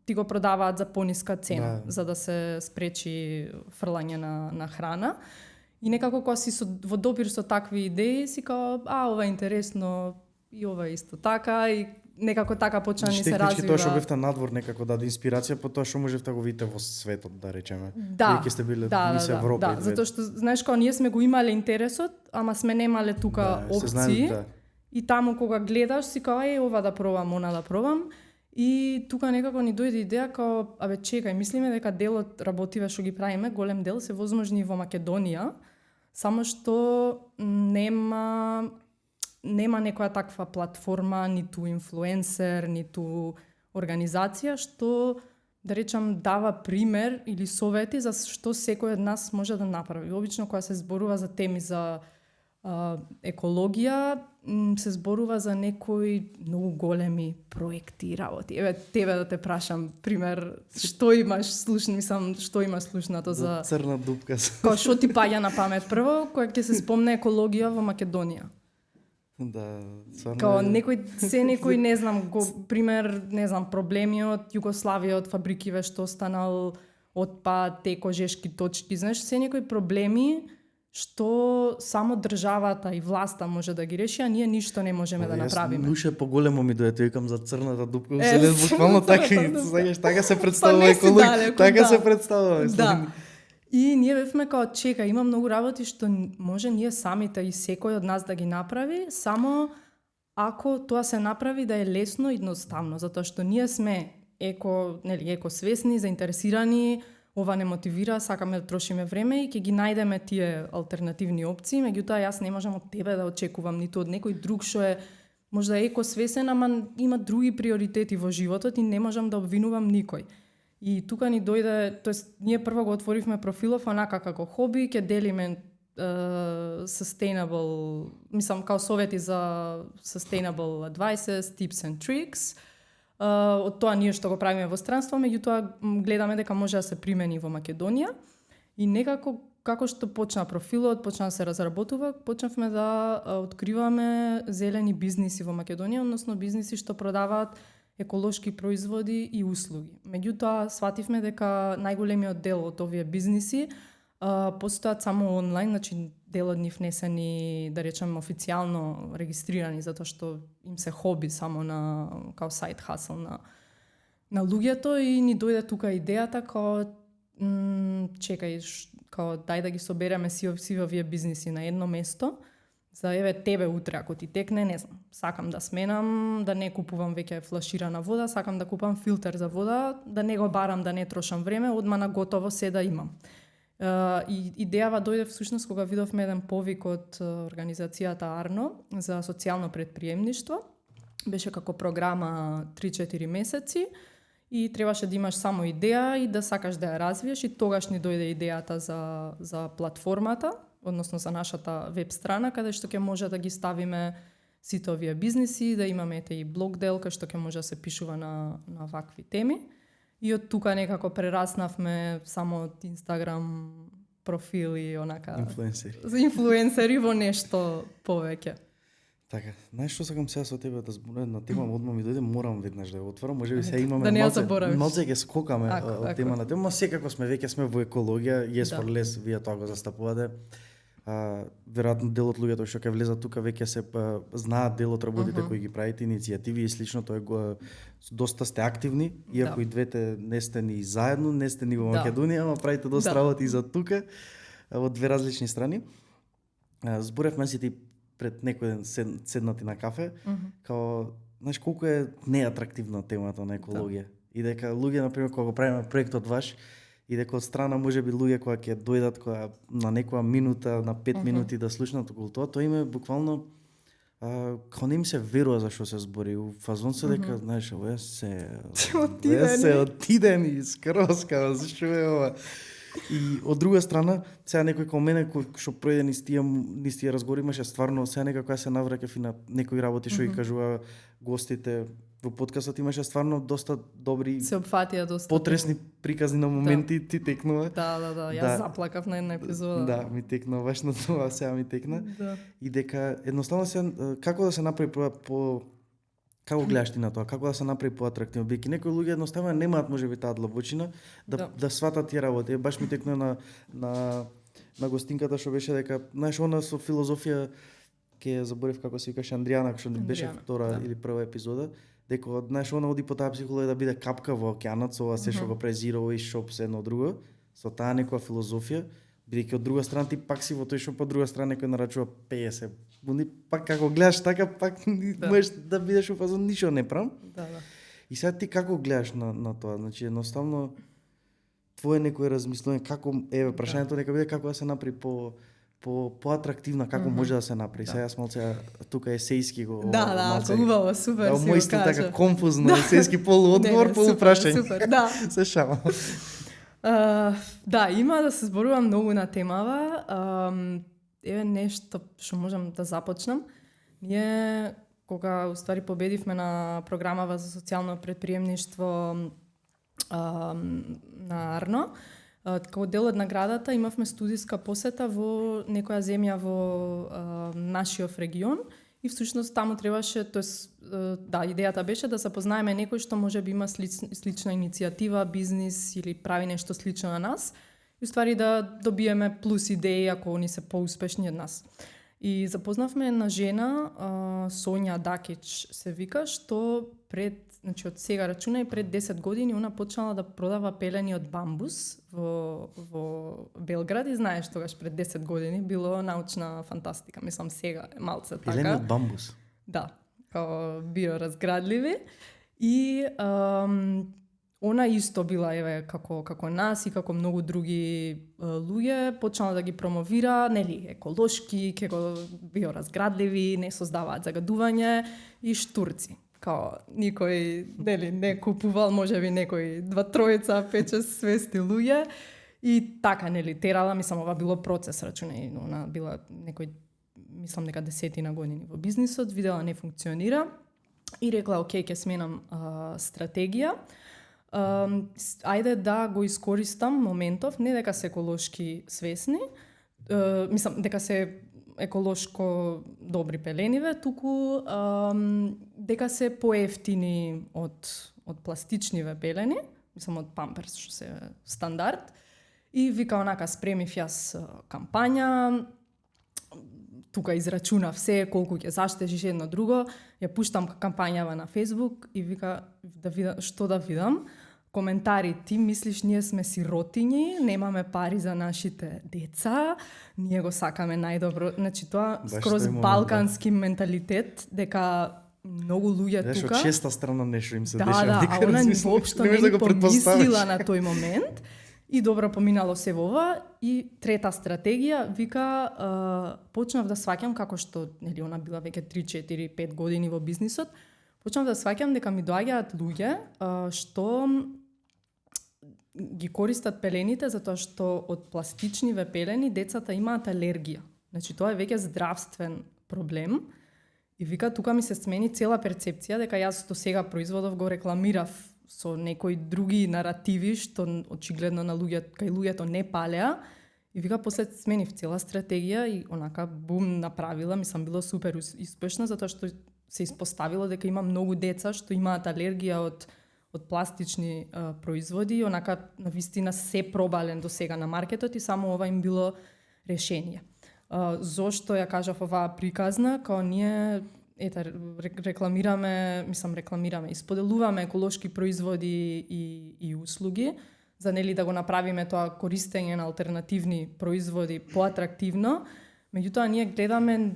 Speaker 3: ти го продаваат за пониска цена, за да се спречи фрлање на храна. И некако кога си во допир со такви идеи, си као, ова е интересно, и ова е исто така, и некако така почна ни се развива.
Speaker 2: Тоа што бевте надвор некако даде инспирација по тоа што можевте го видите во светот, да речеме.
Speaker 3: Да,
Speaker 2: сте биле
Speaker 3: Европа. Да, затоа што, знаеш, кога ние сме го имале интересот, ама сме немале тука опции. И таму кога гледаш, си као, ова да пробам, она да пробам. И тука некако ни дојде идеја као, чекај, мислиме дека дел од работиве што ги правиме, голем дел се возможни во Македонија, само што нема некоја таква платформа, ниту инфлуенсер, ниту организација што да речам дава пример или совети за што секој од нас може да направи. Обично кога се зборува за теми за екологија, се зборува за некои многу големи проекти и работи. Еве тебе да те прашам, пример, што имаш слушнато за
Speaker 2: црна дупка.
Speaker 3: Као што ти паѓа на памет прво кога ќе се спомне екологија во Македонија?
Speaker 2: Да, стварно.
Speaker 3: Као некој не знам, пример, не знам, проблеми од Југославија, од фабрикиве што останал отпад, те кожешки точки, знаеш, се некои проблеми што само државата и власта може да ги реши, а ние ништо не можеме да направиме.
Speaker 2: Нуше поголемо ми дојде, викам за црната дупка, буквално така се представува екологија, така се представува.
Speaker 3: Да. И ние бевме као чека, има многу работи што може ние самите и секој од нас да ги направи, само ако тоа се направи да е лесно и едноставно, затоа што ние сме екосвесни, заинтересирани, ова не мотивира, сакаме да трошиме време и ќе ги најдеме тие алтернативни опции, меѓутоа јас не можам од тебе да очекувам ниту од некој друг што е можда екосвесен, ама има други приоритети во животот и не можам да обвинувам никој. И тука ни дојде, тоест ние прво го отворивме профилов онака како хоби, ќе делиме sustainable, мислам као совети за sustainable advices, tips and tricks. Од тоа ние што го правиме во странство, меѓутоа гледаме дека може да се примени во Македонија. И некако како што почна профилот, почна да се разработува, почнавме да откриваме зелени бизниси во Македонија, односно бизниси што продаваат еколошки производи и услуги. Меѓутоа, свативме дека најголемиот дел од овие бизниси постојат само онлайн, значи дел од нив не се ни, да речем, официјално регистрирани, затоа што им се хоби само на као сайт хасл на луѓето и ни дојде тука идејата као чекај, као дај да ги собереме сиве овие бизниси на едно место. За еве тебе утре ако ти текне, не знам, сакам да сменам, да не купувам веќе флаширана вода, сакам да купам филтер за вода, да не го барам, да не трошам време, одма на готово се да имам. И идејава дојде всушност кога видовме еден повик од организацијата Арно за социјално предприемништво. Беше како програма 3-4 месеци и требаше да имаш само идеја и да сакаш да ја развиеш и тогаш ни дојде идејата за платформата, односно за нашата веб страна, каде што ќе може да ги ставиме сите овие бизниси, да имаме и блог дел кај што ќе може да се пишува на вакви теми. И од тука некако прераснавме само од Инстаграм профили, онака... Инфлуенсери во нешто повеќе.
Speaker 2: Така, знаеш што сакам сега со тебе да зборам на тема, одма ми дојде, морам веднаш да ја отворам, можеби сега имаме
Speaker 3: да не ја заборавиш.
Speaker 2: Малце ќе скокаме од тема на тема, секако веќе сме во екологија, yes for less, вие тоа го застапувате. Веројатно дел од луѓето што ќе влезат тука веќе се знаат дел од работите кои ги правите, иницијативи и слично, тоа е доста сте активни, иако и двете не сте ни заедно, не сте ни во Македонија, ама правите доста работи и за тука, од две различни страни. Зборевме си ти пред некој ден седнати на кафе, као, знаеш колку е неатрактивна темата на екологија. И дека луѓе, например, кога го правиме проектот ваш, и дека од страна можеби луѓе кои ќе дојдат на некоја минута, на 5 минути да слушнат околу тоа име буквално као не им се верува за што се збори. У фазон се дека, знаеш, ова се отидени, скроз, као, зашто е ова? И од друга страна, сега некој као мене кој што пројде низ тие разговори имаше стварно сега некако се навраќав и на некои работи што ги кажува гостите во подкастот, имаше стварно доста добри
Speaker 3: се опфатија доста
Speaker 2: потресни приказни на моменти, ти текнува.
Speaker 3: Да, јас заплакав на една епизода.
Speaker 2: Да, ми текнува баш на тоа, сега ми текна. И дека едноставно како да се направи по како гледаш ти на тоа? Како да се направи поатрактивно? Бидејќи некои луѓе едноставно немаат можеби таа длабочина да сватат тие работи. Баш ми текна на гостинката што беше дека, знаеш, она со филозофија ќе заборев како се викаше Андријана, што беше втора или прва епизода, дека, знаеш, она оди по таа психологија да биде капка во океанот, со ова се што го презира и шоп се едно друго, со таа некоја филозофија, бидејќи од друга страна ти пак си во тој шоп, од друга страна некој нарачува 50 бунди, пак како гледаш така, пак можеш да бидеш уфазон ништо не правам. И сега ти како гледаш на тоа? Значи, едноставно, твое некој размислување, како, еве, прашањето нека биде како да се направи поатрактивна како може да се направи. Сега јас малце тука есејски го малце.
Speaker 3: убаво, супер си го
Speaker 2: Мој стил
Speaker 3: кажа.
Speaker 2: така конфузно есејски полуодговор, полупрашање.
Speaker 3: Супер, да.
Speaker 2: Се шалам.
Speaker 3: Да, има да се зборува многу на темава. Еве нешто што можам да започнам. Ние кога уствари победивме на програмава за социјално предприемништво на Арно, како дел од наградата имавме студиска посета во некоја земја во нашиот регион и всушност таму требаше, да, идејата беше да се познаеме некој што можеби има слична иницијатива, бизнис или прави нешто слично на нас и уствари да добиеме плюс идеи ако они се поуспешни од нас. И запознавме една жена, Сонја Дакич се вика, што значи од сега рачуна и пред 10 години она почнала да продава пелени од бамбус во Белград и знаеш тогаш пред 10 години било научна фантастика. Мислам сега е малце така.
Speaker 2: Пелени од бамбус.
Speaker 3: Да, као биоразградливи и она исто била еве како нас и како многу други луѓе почнала да ги промовира, нели, еколошки, како биоразградливи, не создаваат загадување и штурци. Као никој, нели, не купувал, можеби некој 2-3, 5-6 свести луѓе и така, нели, терала, мислам, ова било процес, рачунај, она била некој, мислам, нека 10 години во бизнисот, видела не функционира и рекла, окей, ќе сменам стратегија. Ајде да го искористам моментов, не дека се еколошки свесни, мислам, дека се еколошко добри пелениве, туку дека се поевтини од пластичниве пелени, мислам од памперс што се стандард. И вика онака спремив јас кампања, тука израчунав се колку ќе заштежиш едно друго, ја пуштам кампањава на Facebook и вика да видам што да видам. Коментари, ти мислиш ние сме сиротињи, немаме пари за нашите деца, ние го сакаме најдобро. Значи тоа скроз балкански менталитет, дека многу луѓе тука.
Speaker 2: Од шеста страна нешто им се
Speaker 3: да,
Speaker 2: дешава.
Speaker 3: Да, а она воопшто не
Speaker 2: да
Speaker 3: го помислила на тој момент. И добро поминало се во ова. И трета стратегија, вика, почнав да сваќам како што, нели, она била веќе 3, 4, 5 години во бизнисот, почнав да сваќам дека ми доаѓаат луѓе што ги користат пелените затоа што од пластичниве пелени децата имаат алергија. Значи тоа е веќе здравствен проблем. И вика тука ми се смени цела перцепција дека јас до сега производов го рекламирав со некои други наративи што очигледно на кај луѓето не палеа. И вика после сменив цела стратегија и онака бум направила, мислам било супер успешно затоа што се испоставило дека има многу деца што имаат алергија од пластични производи, онака навистина се пробален до сега на маркетот и само ова им било решение. Зошто ја кажав оваа приказна, као ние рекламираме, исподелуваме еколошки производи и услуги, за нели да го направиме тоа користење на алтернативни производи поатрактивно, меѓутоа ние гледаме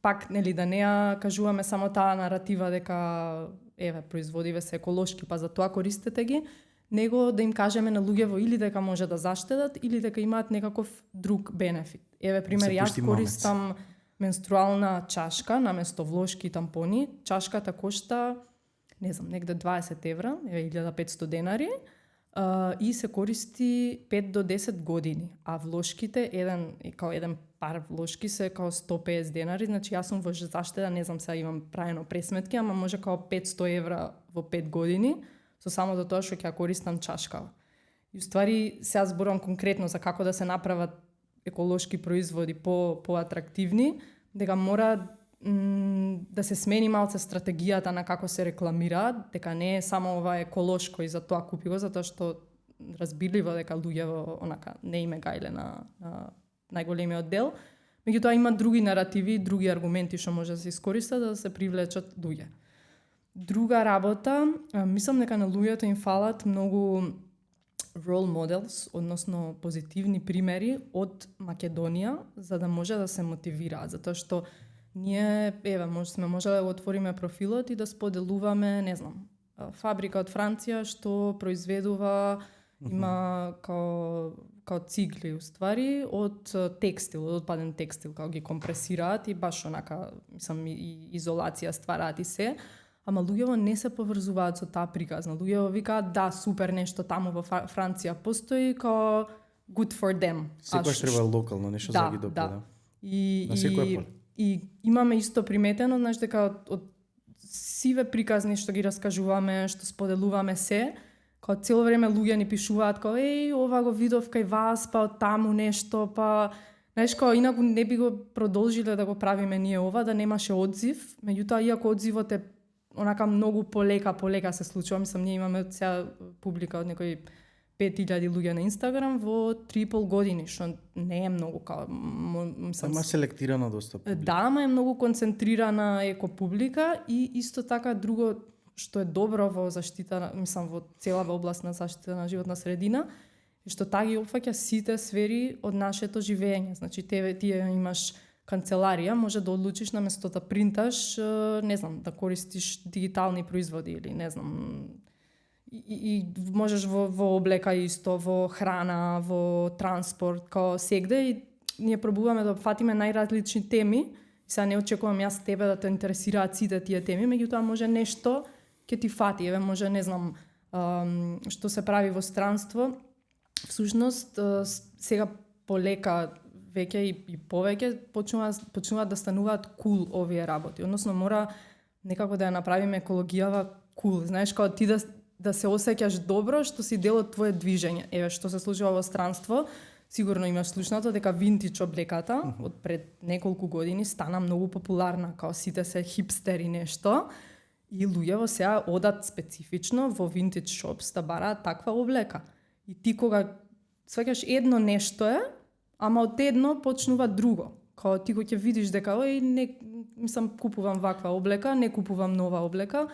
Speaker 3: пак нели да не ја кажуваме само таа наратива дека еве производиве се еколошки, па за тоа користете ги, него да им кажеме на луѓево или дека може да заштедат или дека имаат некаков друг бенефит. Еве пример, јас користам менструална чашка наместо влошки тампони. Чашката кошта, не знам, негде 20 евра, 1500 денари, и се користи 5 до 10 години. А влошките, еден пар влошки се као 150 денари, значи јас сум во заштеда, не знам сега имам правено пресметки, ама може као 500 евра во 5 години, со само до тоа што ќе ја користам чашкава. И уствари сега зборувам конкретно за како да се направат еколошки производи поатрактивни, дека мора да се смени малце стратегијата на како се рекламираат, дека не е само ова еколошко и за тоа купи го, затоа што разбирливо дека луѓево онака не име гајле на најголемиот дел, меѓутоа има други наративи, други аргументи што може да се искористат да се привлечат луѓе. Друга работа, мислам дека на луѓето им фалат многу role models, односно позитивни примери од Македонија, за да може да се мотивираат, затоа што ние, сме можеле да го отвориме профилот и да споделуваме, не знам, фабрика од Франција што произведува, има као цигли уствари од текстил, од отпаден текстил, као ги компресираат и баш онака, мислам, и изолација ствараат и се. Ама луѓето не се поврзуваат со таа приказна. Луѓето викаат да, супер, нешто таму во Франција постои, као good for them.
Speaker 2: Секојаш треба локално нешто за ги допада. На секој пол.
Speaker 3: И имаме исто приметено, знаеш, дека од сиве приказни што ги раскажуваме, што споделуваме се, као цело време луѓе ни пишуваат као ова го видов кај вас, па од таму нешто, па знаеш, као инаку не би го продолжиле да го правиме ние ова, да немаше одзив, меѓутоа иако одзивот е онака многу полека се случува, мислам, ние имаме сега публика од некои 5000 луѓе на Инстаграм во 3,5 години, што не е многу, као, мислам...
Speaker 2: Ама селектирано доста публика.
Speaker 3: Да, ама е многу концентрирана еко публика и исто така друго што е добро во заштита, мислам, во целава област на заштита на животна средина, е што таа ги опфаќа сите сфери од нашето живење. Значи, тие имаш канцеларија, може да одлучиш наместо да принташ, не знам, да користиш дигитални производи или не знам, и можеш во облека исто, во храна, во транспорт, као сегде, и ние пробуваме да фатиме најразлични теми. Сега не очекувам јас тебе да те интересираат сите тие теми, меѓутоа може нешто ќе ти фати, еве може не знам што се прави во странство. Всушност сега полека веќе и повеќе почнуваат да стануваат кул овие работи. Односно мора некако да ја направиме екологијава кул. Знаеш, као ти да се осеќаш добро што си дел од твое движење. Еве што се случува во странство, сигурно имаш слушнато дека винтич облеката од пред неколку години стана многу популарна, као сите се хипстери нешто. И луѓето сега одат специфично во винтич шопс да бараат таква облека. И ти кога сваќаш едно нешто е, ама од едно почнува друго. Као ти кога ќе видиш дека мислам купувам ваква облека, не купувам нова облека,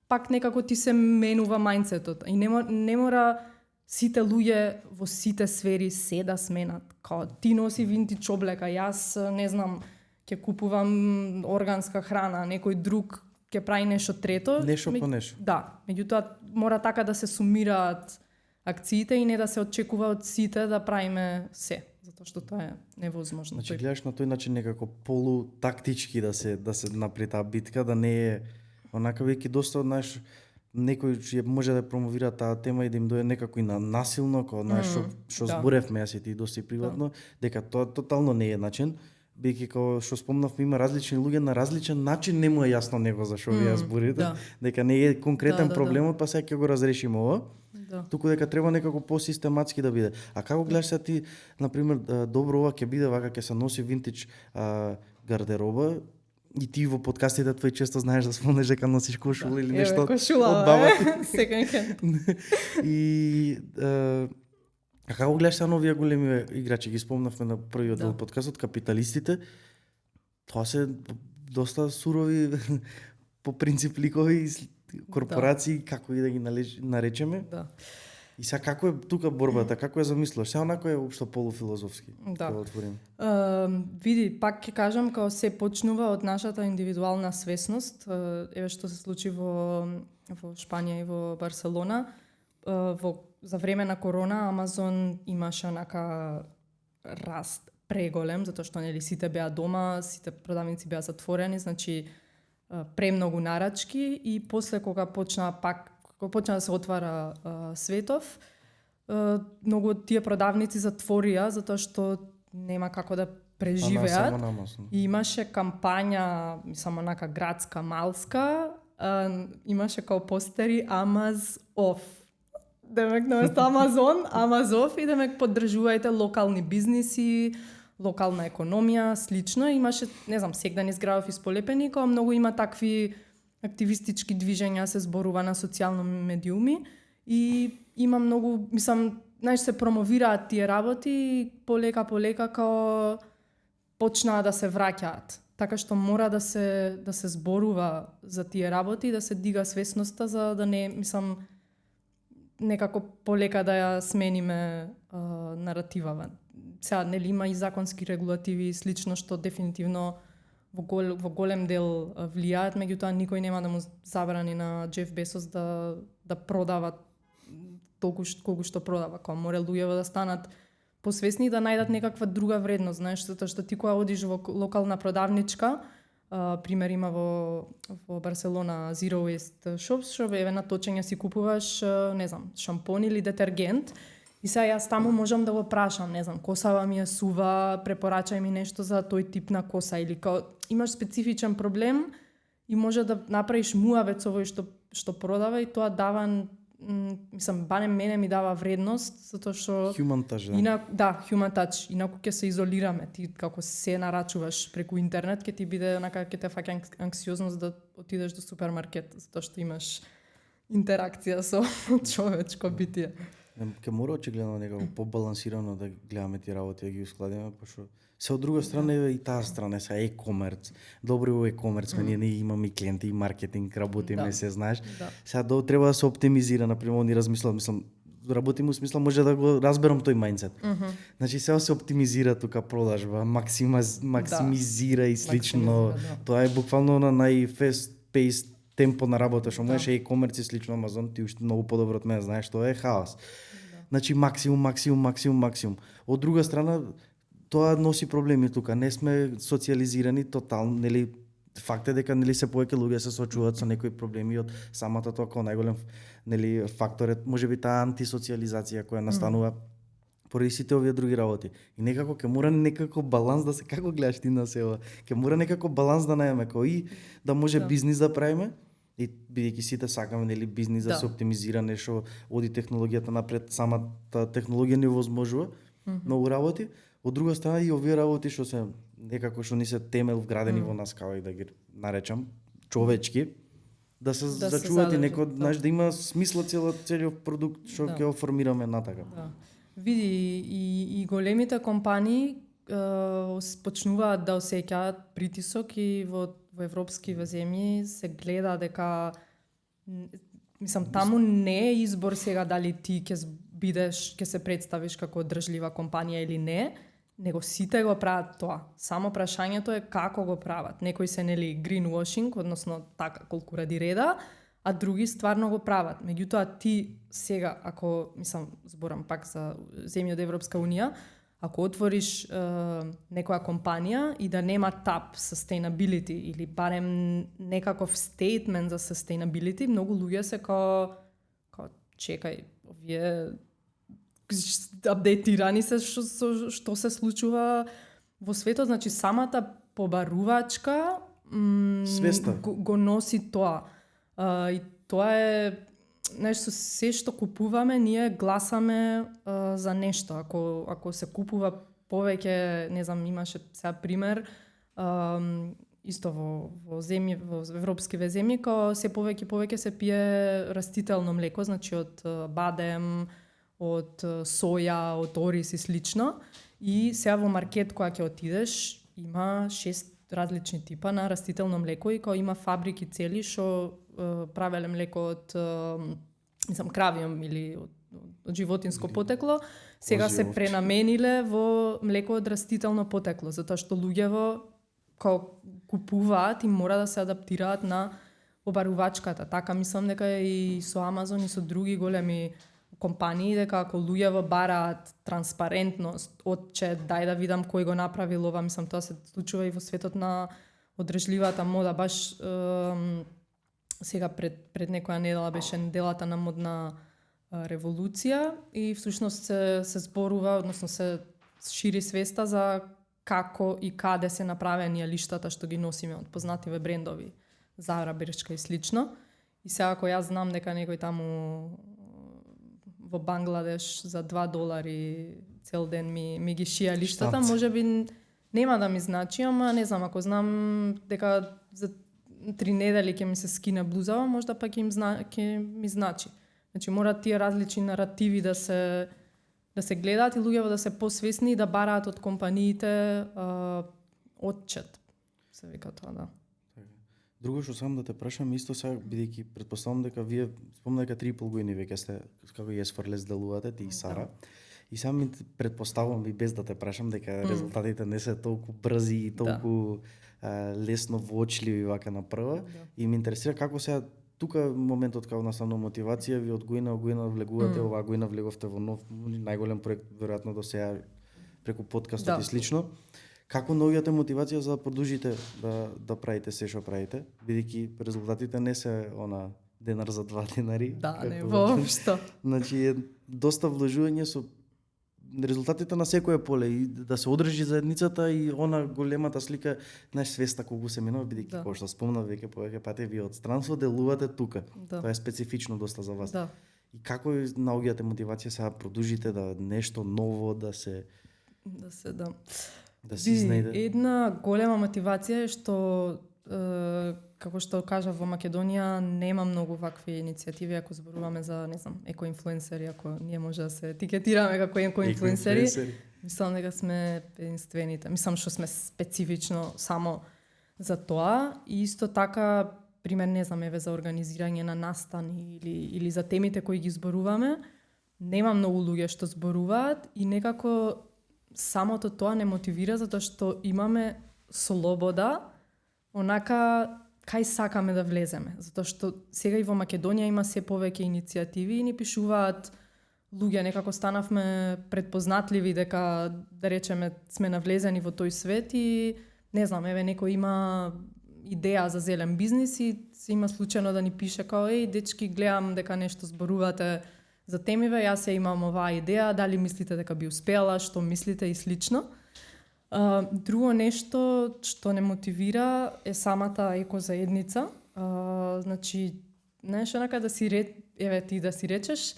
Speaker 3: пак некако ти се менува мајндсетот. И не мора сите луѓе во сите сфери се да сменат. Као ти носи винтич облека, јас не знам, ќе купувам органска храна, некој друг ќе прави нешто трето.
Speaker 2: Нешто по нешто.
Speaker 3: Да, меѓутоа мора така да се сумираат акциите и не да се очекува од сите да правиме се, затоа што тоа е невозможно.
Speaker 2: Значи гледаш на тој начин некако полутактички да се направи таа битка, да не е онака веќе доста, знаеш, некој ќе може да промовира таа тема и да им дојде некако и на насилно, како знаеш што зборевме јас и ти доста и приватно, дека тоа тотално не е начин. Бејќи како што спомнавме, има различни луѓе на различен начин, не му е јасно него за што вие зборите, дека не е конкретен проблемот, па сега ќе го разрешиме ова. Туку дека треба некако посистематски да биде. А како гледаш се ти, например, добро ова ќе биде вака, ќе се носи винтич гардероба, и ти во подкастите твои често знаеш да спомнеш дека носиш кошула или нешто од баба. И а како гледаш се новија големи играчи, ги спомнавме на првиот дел подкастот, капиталистите, тоа се доста сурови по принцип ликови корпорации, како и да ги наречеме. И сега како е тука борбата, како е замислуваш? Сега онако е општо полуфилозофски. Да отворим.
Speaker 3: Види, пак ќе кажам, као се почнува од нашата индивидуална свесност. Еве што се случи во Шпанија и во Барселона. За време на корона Амазон имаше онака раст преголем, затоа што нели сите беа дома, сите продавници беа затворени, значи премногу нарачки, и после кога почна да се отвара светов, многу од тие продавници затворија затоа што нема како да преживеат. И имаше кампања, мислам онака градска, малска, имаше као постери Amaz off. Демек наместо Амазон, Амазов, и демек поддржувајте локални бизниси, локална економија, слично. Имаше, не знам, сегдан изградов исполепени, као многу има такви активистички движења, се зборува на социјални медиуми, и има многу, мислам, знаеш, се промовираат тие работи и полека као почнаа да се враќаат. Така што мора да се зборува за тие работи и да се дига свесноста за да не, мислам, некако полека да ја смениме наративава. Сега, нели има и законски регулативи и слично што дефинитивно во голем дел влијаат, меѓутоа никој нема да му забрани на Джеф Безос да продава толку колку што продава. Као море луѓето да станат посвесни да најдат некаква друга вредност, знаеш, затоа што ти кога одиш во локална продавничка, пример има во Барселона Zero Waste Shops, што еве на точење си купуваш, не знам, шампон или детергент, и сега јас таму можам да го прашам, не знам, косава ми е сува, препорачај ми нешто за тој тип на коса, или имаш специфичен проблем и може да направиш муавет со овој што продава, и тоа дава, мислам, барем мене ми дава вредност, затоа што
Speaker 2: Human touch,
Speaker 3: human touch. Инаку ќе се изолираме. Ти како се нарачуваш преку интернет, ќе ти биде онака, ќе те фаќа анксиозност да отидеш до супермаркет, затоа што имаш интеракција со човечко битие.
Speaker 2: Ке мора очигледно некако побалансирано да гледаме тие работи, да ги ускладиме, пошто се од друга страна и таа страна се e-commerce. Добро во e-commerce, ние имаме и клиенти и маркетинг, работиме се, знаеш. Сега треба да се оптимизира, например, они размислат, мислам, работим у смисла може да го разберам тој мајндсет. Значи сега се оптимизира тука продажба, максимизира и слично. Тоа е буквално на нај-fast paced темпо на работа, што можеш e-commerce и слично Amazon, ти уште многу подобро од мене знаеш, тоа е хаос. Значи максимум. Од друга страна, тоа носи проблеми тука. Не сме социализирани тотално, нели, факт е дека нели се повеќе луѓе се соочуваат со некои проблеми од самата тоа како најголем, нели, фактор е можеби таа антисоциализација која настанува поради сите овие други работи. И некако ќе мора некако баланс да се, како гледаш ти на сева, ќе мора некако баланс да најдеме кој да може бизнис да правиме, и бидејќи сите сакаме нели бизнис да се оптимизира, нешто оди технологијата напред, самата технологија не возможува многу работи. Од друга страна и овие работи што се некако што ни се темел вградени во нас, како и да ги наречам, човечки, да се зачуваат и некој, знаеш, да има смисла целиот продукт што ќе го формираме натака.
Speaker 3: Види, и големите компании почнуваат да осеќаат притисок и во европскиве земји се гледа дека, мислам, таму не е избор сега дали ти ќе се представиш како одржлива компанија или не, него сите го прават тоа. Само прашањето е како го прават. Некои се нели greenwashing, односно така колку ради реда, а други стварно го прават. Меѓутоа ти сега, ако, мислам, зборам пак за земји од Европска Унија, ако отвориш некоја компанија и да нема тап sustainability или барем некаков statement за sustainability, многу луѓе се као чекај, овие апдейтирани се што се случува во светот, значи самата побарувачка го носи тоа. И тоа е нешто, се што купуваме, ние гласаме за нешто. Ако се купува повеќе, не знам, имаше сега пример, исто во европскиве земји, као се повеќе се пие растително млеко, значи од бадем, од соја, од ориз и слично. И сега во маркет кога ќе отидеш, има 6 различни типа на растително млеко и кога има фабрики цели што правеле млеко од кравиум или од животинско потекло, сега се пренамениле во млеко од растително потекло, затоа што луѓето кога купуваат и мора да се адаптираат на обарувачката. Така мислам дека и со Amazon и со други големи компании, дека ако луѓето бараат транспарентност, отче дај да видам кој го направил ова, мислам тоа се случува и во светот на одржливата мода, баш сега пред некоја недела беше неделата на модна револуција и всушност се зборува, односно се шири свеста за како и каде се направени лиштата што ги носиме од познативе брендови, Zara, Bershka и слично. И сега ако јас знам дека некој таму во Бангладеш за $2 цел ден ми ги шија лиштата, можеби нема да ми значи, ама не знам, ако знам дека за 3 недели ќе ми се скине блузава, можда пак ќе ми значи. Значи мора тие различни наративи да се гледаат и луѓето да се посвесни и да бараат од компаниите отчет. Се вика тоа, да.
Speaker 2: Друго што сам да те прашам, исто сега, бидејќи претпоставам дека вие спомна дека 3,5 години веќе сте како Yes4Less делувате, ти и Сара. И сам претпоставам и без да те прашам дека резултатите не се толку брзи и толку лесно воочливи вака на прва. И ме интересира како сега тука моментот као наставна мотивација ви од година влегувате, оваа година влеговте во нов најголем проект веројатно до сега преку подкастот и слично. Како наоѓате мотивација за да продолжите да правите се што правите, бидејќи резултатите не се она денар за 2 денари.
Speaker 3: Да, не воопшто.
Speaker 2: Значи е доста вложување со резултатите на секое поле и да се одржи заедницата и она големата слика, знаеш, свеста колку се минува, бидејќи кој што спомнав веќе повеќе пати, вие од странство делувате тука. Тоа е специфично доста за вас.
Speaker 3: Да.
Speaker 2: И како наоѓате мотивација сега продолжите да нешто ново да се се изнајде?
Speaker 3: Една голема мотивација е што како што кажав, во Македонија нема многу вакви иницијативи, ако зборуваме за, не знам, екоинфлуенсери, ако ние може да се етикетираме како екоинфлуенсери. Мислам дека сме единствените. Мислам што сме специфично само за тоа и исто така пример, не знам, еве за организирање на настани или за темите кои ги зборуваме, нема многу луѓе што зборуваат и некако самото тоа не мотивира затоа што имаме слобода онака кај сакаме да влеземе, затоа што сега и во Македонија има се повеќе иницијативи и ни пишуваат луѓе, некако станавме предпознатливи дека, да речеме, сме навлезени во тој свет и, не знам, еве некој има идеја за зелен бизнис и се има случајно да ни пише као, еј, дечки, гледам дека нешто зборувате за темиве, јас се имам оваа идеја, дали мислите дека би успеала, што мислите и слично. Друго нешто што не мотивира е самата екозаедница. Значи, знаеш, онака да си еве ти да си речеш,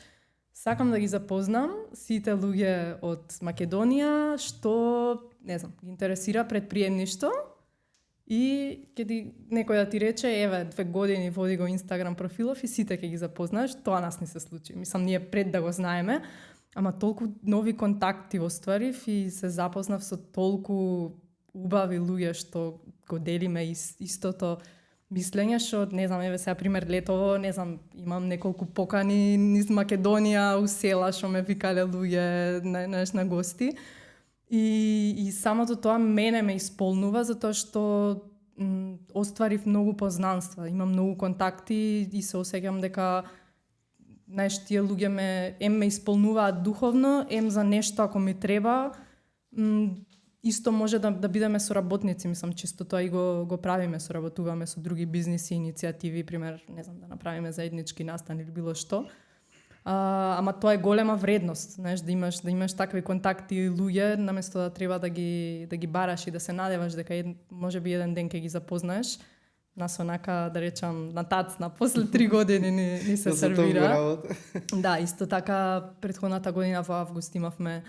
Speaker 3: сакам да ги запознам сите луѓе од Македонија што, не знам, ги интересира предприемништво и некој да ти рече, еве, 2 години води го Инстаграм профилов и сите ќе ги запознаеш, тоа нас не се случи. Мислам, ние пред да го знаеме, ама толку нови контакти остварив и се запознав со толку убави луѓе што го делиме истото мислење, што, не знам, еве сега пример летово, не знам, имам неколку покани низ Македонија, у села што ме викале луѓе на гости. И самото тоа мене ме исполнува затоа што остварив многу познанства, имам многу контакти и се осеќам дека знаеш, тие луѓе ме исполнуваат духовно, за нешто ако ми треба, исто може да бидеме соработници, мислам, чисто тоа и го правиме, соработуваме со други бизниси, иницијативи, пример, не знам, да направиме заеднички настан или било што. Ама тоа е голема вредност, знаеш, да имаш такви контакти и луѓе, наместо да треба да ги бараш и да се надеваш дека може би еден ден ќе ги запознаеш. Нас онака, да речам, на тацна, после 3 години ни се сервира. Да, исто така, предходната година во август имавме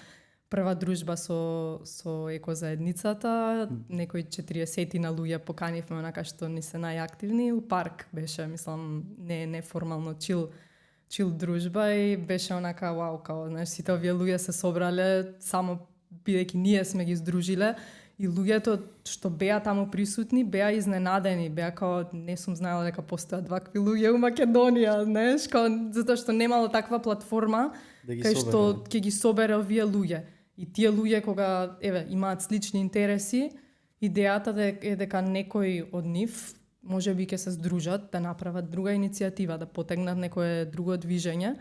Speaker 3: прва дружба со екозаедницата, некои 40 на луѓе поканивме онака што ни се најактивни. У парк беше, мислам, не формално чил дружба и беше онака, вау, као, знаеш, сите овие луѓе се собрале само бидејќи ние сме ги здружиле. И луѓето што беа таму присутни беа изненадени, беа као не сум знаела дека постојат вакви луѓе у Македонија, знаеш, као затоа што немало таква платформа кај што ќе ги собере овие луѓе. И тие луѓе кога имаат слични интереси, идејата е дека некој од нив можеби ќе се здружат да направат друга иницијатива, да потегнат некое друго движење.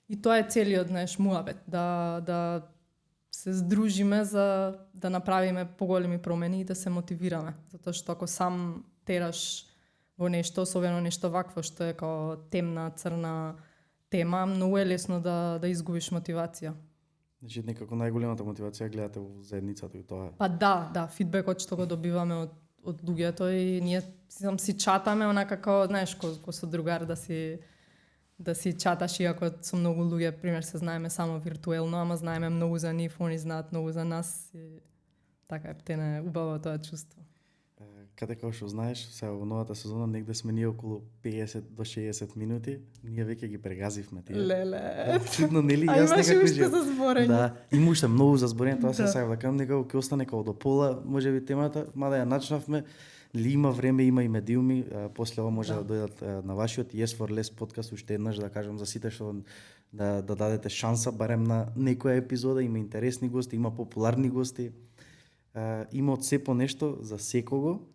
Speaker 3: И тоа е целиот, знаеш, муабет, да се здружиме за да направиме поголеми промени и да се мотивираме. Затоа што ако сам тераш во нешто, особено нешто вакво што е као темна, црна тема, многу е лесно да изгубиш мотивација.
Speaker 2: Значи, некако најголемата мотивација гледате во заедницата и тоа.
Speaker 3: Па да, фидбекот што го добиваме од луѓето и ние си чатаме онака како, знаеш, ко со другар да си чаташ, иако со многу луѓе, пример, се знаеме само виртуелно, ама знаеме многу за нив, они знаат многу за нас и така е убаво тоа чувство.
Speaker 2: Каде како што знаеш, сега во новата сезона негде сме ние околу 50 до 60 минути, ние веќе ги прегазивме тие.
Speaker 3: Леле.
Speaker 2: Чудно, нели?
Speaker 3: А имаш уште за зборење.
Speaker 2: Да, има уште многу за зборење, тоа се сакам да кажам, некако ќе остане како до пола, можеби темата, мада ја начнавме. Ли има време, има и медиуми, после ова може да дојдат на вашиот Yes for Less подкаст, уште еднаш да кажам за сите што да дадете шанса барем на некоја епизода, има интересни гости, има популарни гости, има од се по нешто за секого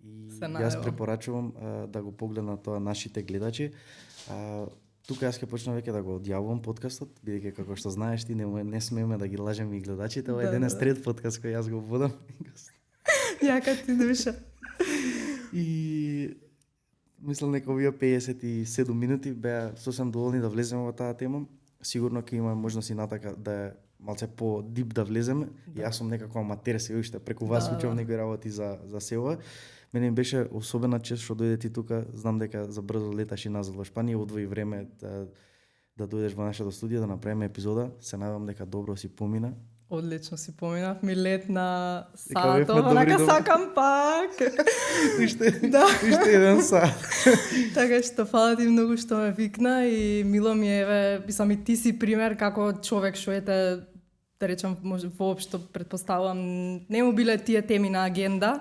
Speaker 2: И
Speaker 3: Се
Speaker 2: јас
Speaker 3: најавам.
Speaker 2: препорачувам да го погледнат тоа нашите гледачи. Тука јас ќе почнам веќе да го одјавувам подкастот, бидејќи како што знаеш ти не смееме да ги лажеме и гледачите. Ова е денес трет подкаст кој јас го водам.
Speaker 3: Јака ти душа.
Speaker 2: И мислам дека овие 57 минути беа сосем доволни да влеземе во таа тема. Сигурно ќе имаме можност и натака да е малце по дип да влеземе. Јас сум некако аматер се уште преку вас учам некои работи за СЕО. Мене ми беше особена чест што дојде ти тука. Знам дека за брзо леташ и назад во Шпанија, одвои време да дојдеш во нашето студио да направиме епизода. Се надевам дека добро си помина.
Speaker 3: Одлично си поминав, ми летна
Speaker 2: Дека бевме
Speaker 3: сатова, онака
Speaker 2: добри.
Speaker 3: сакам пак.
Speaker 2: Уште
Speaker 3: Да.
Speaker 2: уште еден сат.
Speaker 3: Така што фала ти многу што ме викна и мило ми е, еве, мислам и ти си пример како човек што ете, да речам, може воопшто претпоставувам, не му биле тие теми на агенда,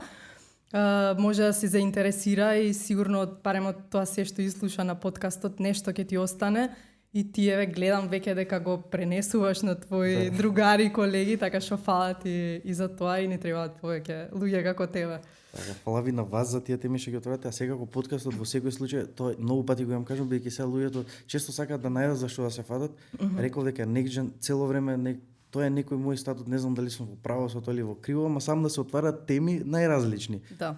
Speaker 3: може да се заинтересира и сигурно барем од тоа се што изслуша на подкастот нешто ќе ти остане и ти еве гледам веќе дека го пренесуваш на твои другари, колеги, така што фала ти и за тоа и не требаат повеќе луѓе како тебе.
Speaker 2: Така, фала ви на вас за тие теми што ги отворате, а секако подкастот во секој случај, тоа многу пати го јам кажам, бидејќи сега луѓето често сакаат да најдат за што да се фатат. Реков дека NextGen цело време тоа е некој мој статут, не знам дали сум во право со тоа или во криво, ама сам да се отварат теми најразлични.
Speaker 3: Да.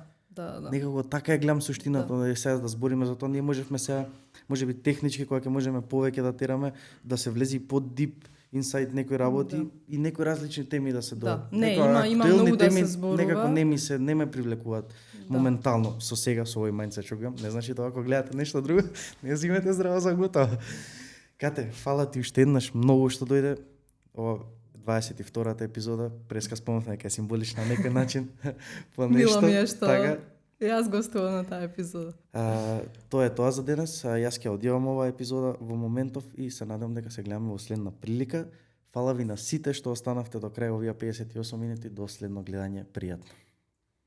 Speaker 2: Некако така е гледам суштината, да сега да збориме за тоа, ние можевме сега, можеби технички кога ќе можеме повеќе да тераме, да се влези под дип инсайд некои работи и некои различни теми да се
Speaker 3: Да.
Speaker 2: доа.
Speaker 3: Не,
Speaker 2: Некои
Speaker 3: има
Speaker 2: актуелни
Speaker 3: многу да
Speaker 2: теми
Speaker 3: се зборува.
Speaker 2: Некако не ме привлекуваат моментално со сега со овој мајндсет што гам. Не значи тоа ако гледате нешто друго, не зимете здраво за готово. Кате, фала ти уште еднаш многу што дојде. Ова 22-та епизода, преска спомнав дека е символична на некој начин. По нешто.
Speaker 3: Мило ми е што
Speaker 2: Така,
Speaker 3: јас гостувам на таа епизода.
Speaker 2: тоа е тоа за денес. Јас ќе одјавам оваа епизода во моментов и се надам дека се гледаме во следна прилика. Фала ви на сите што останавте до крај овие 58 минути. До следно гледање. Пријатно.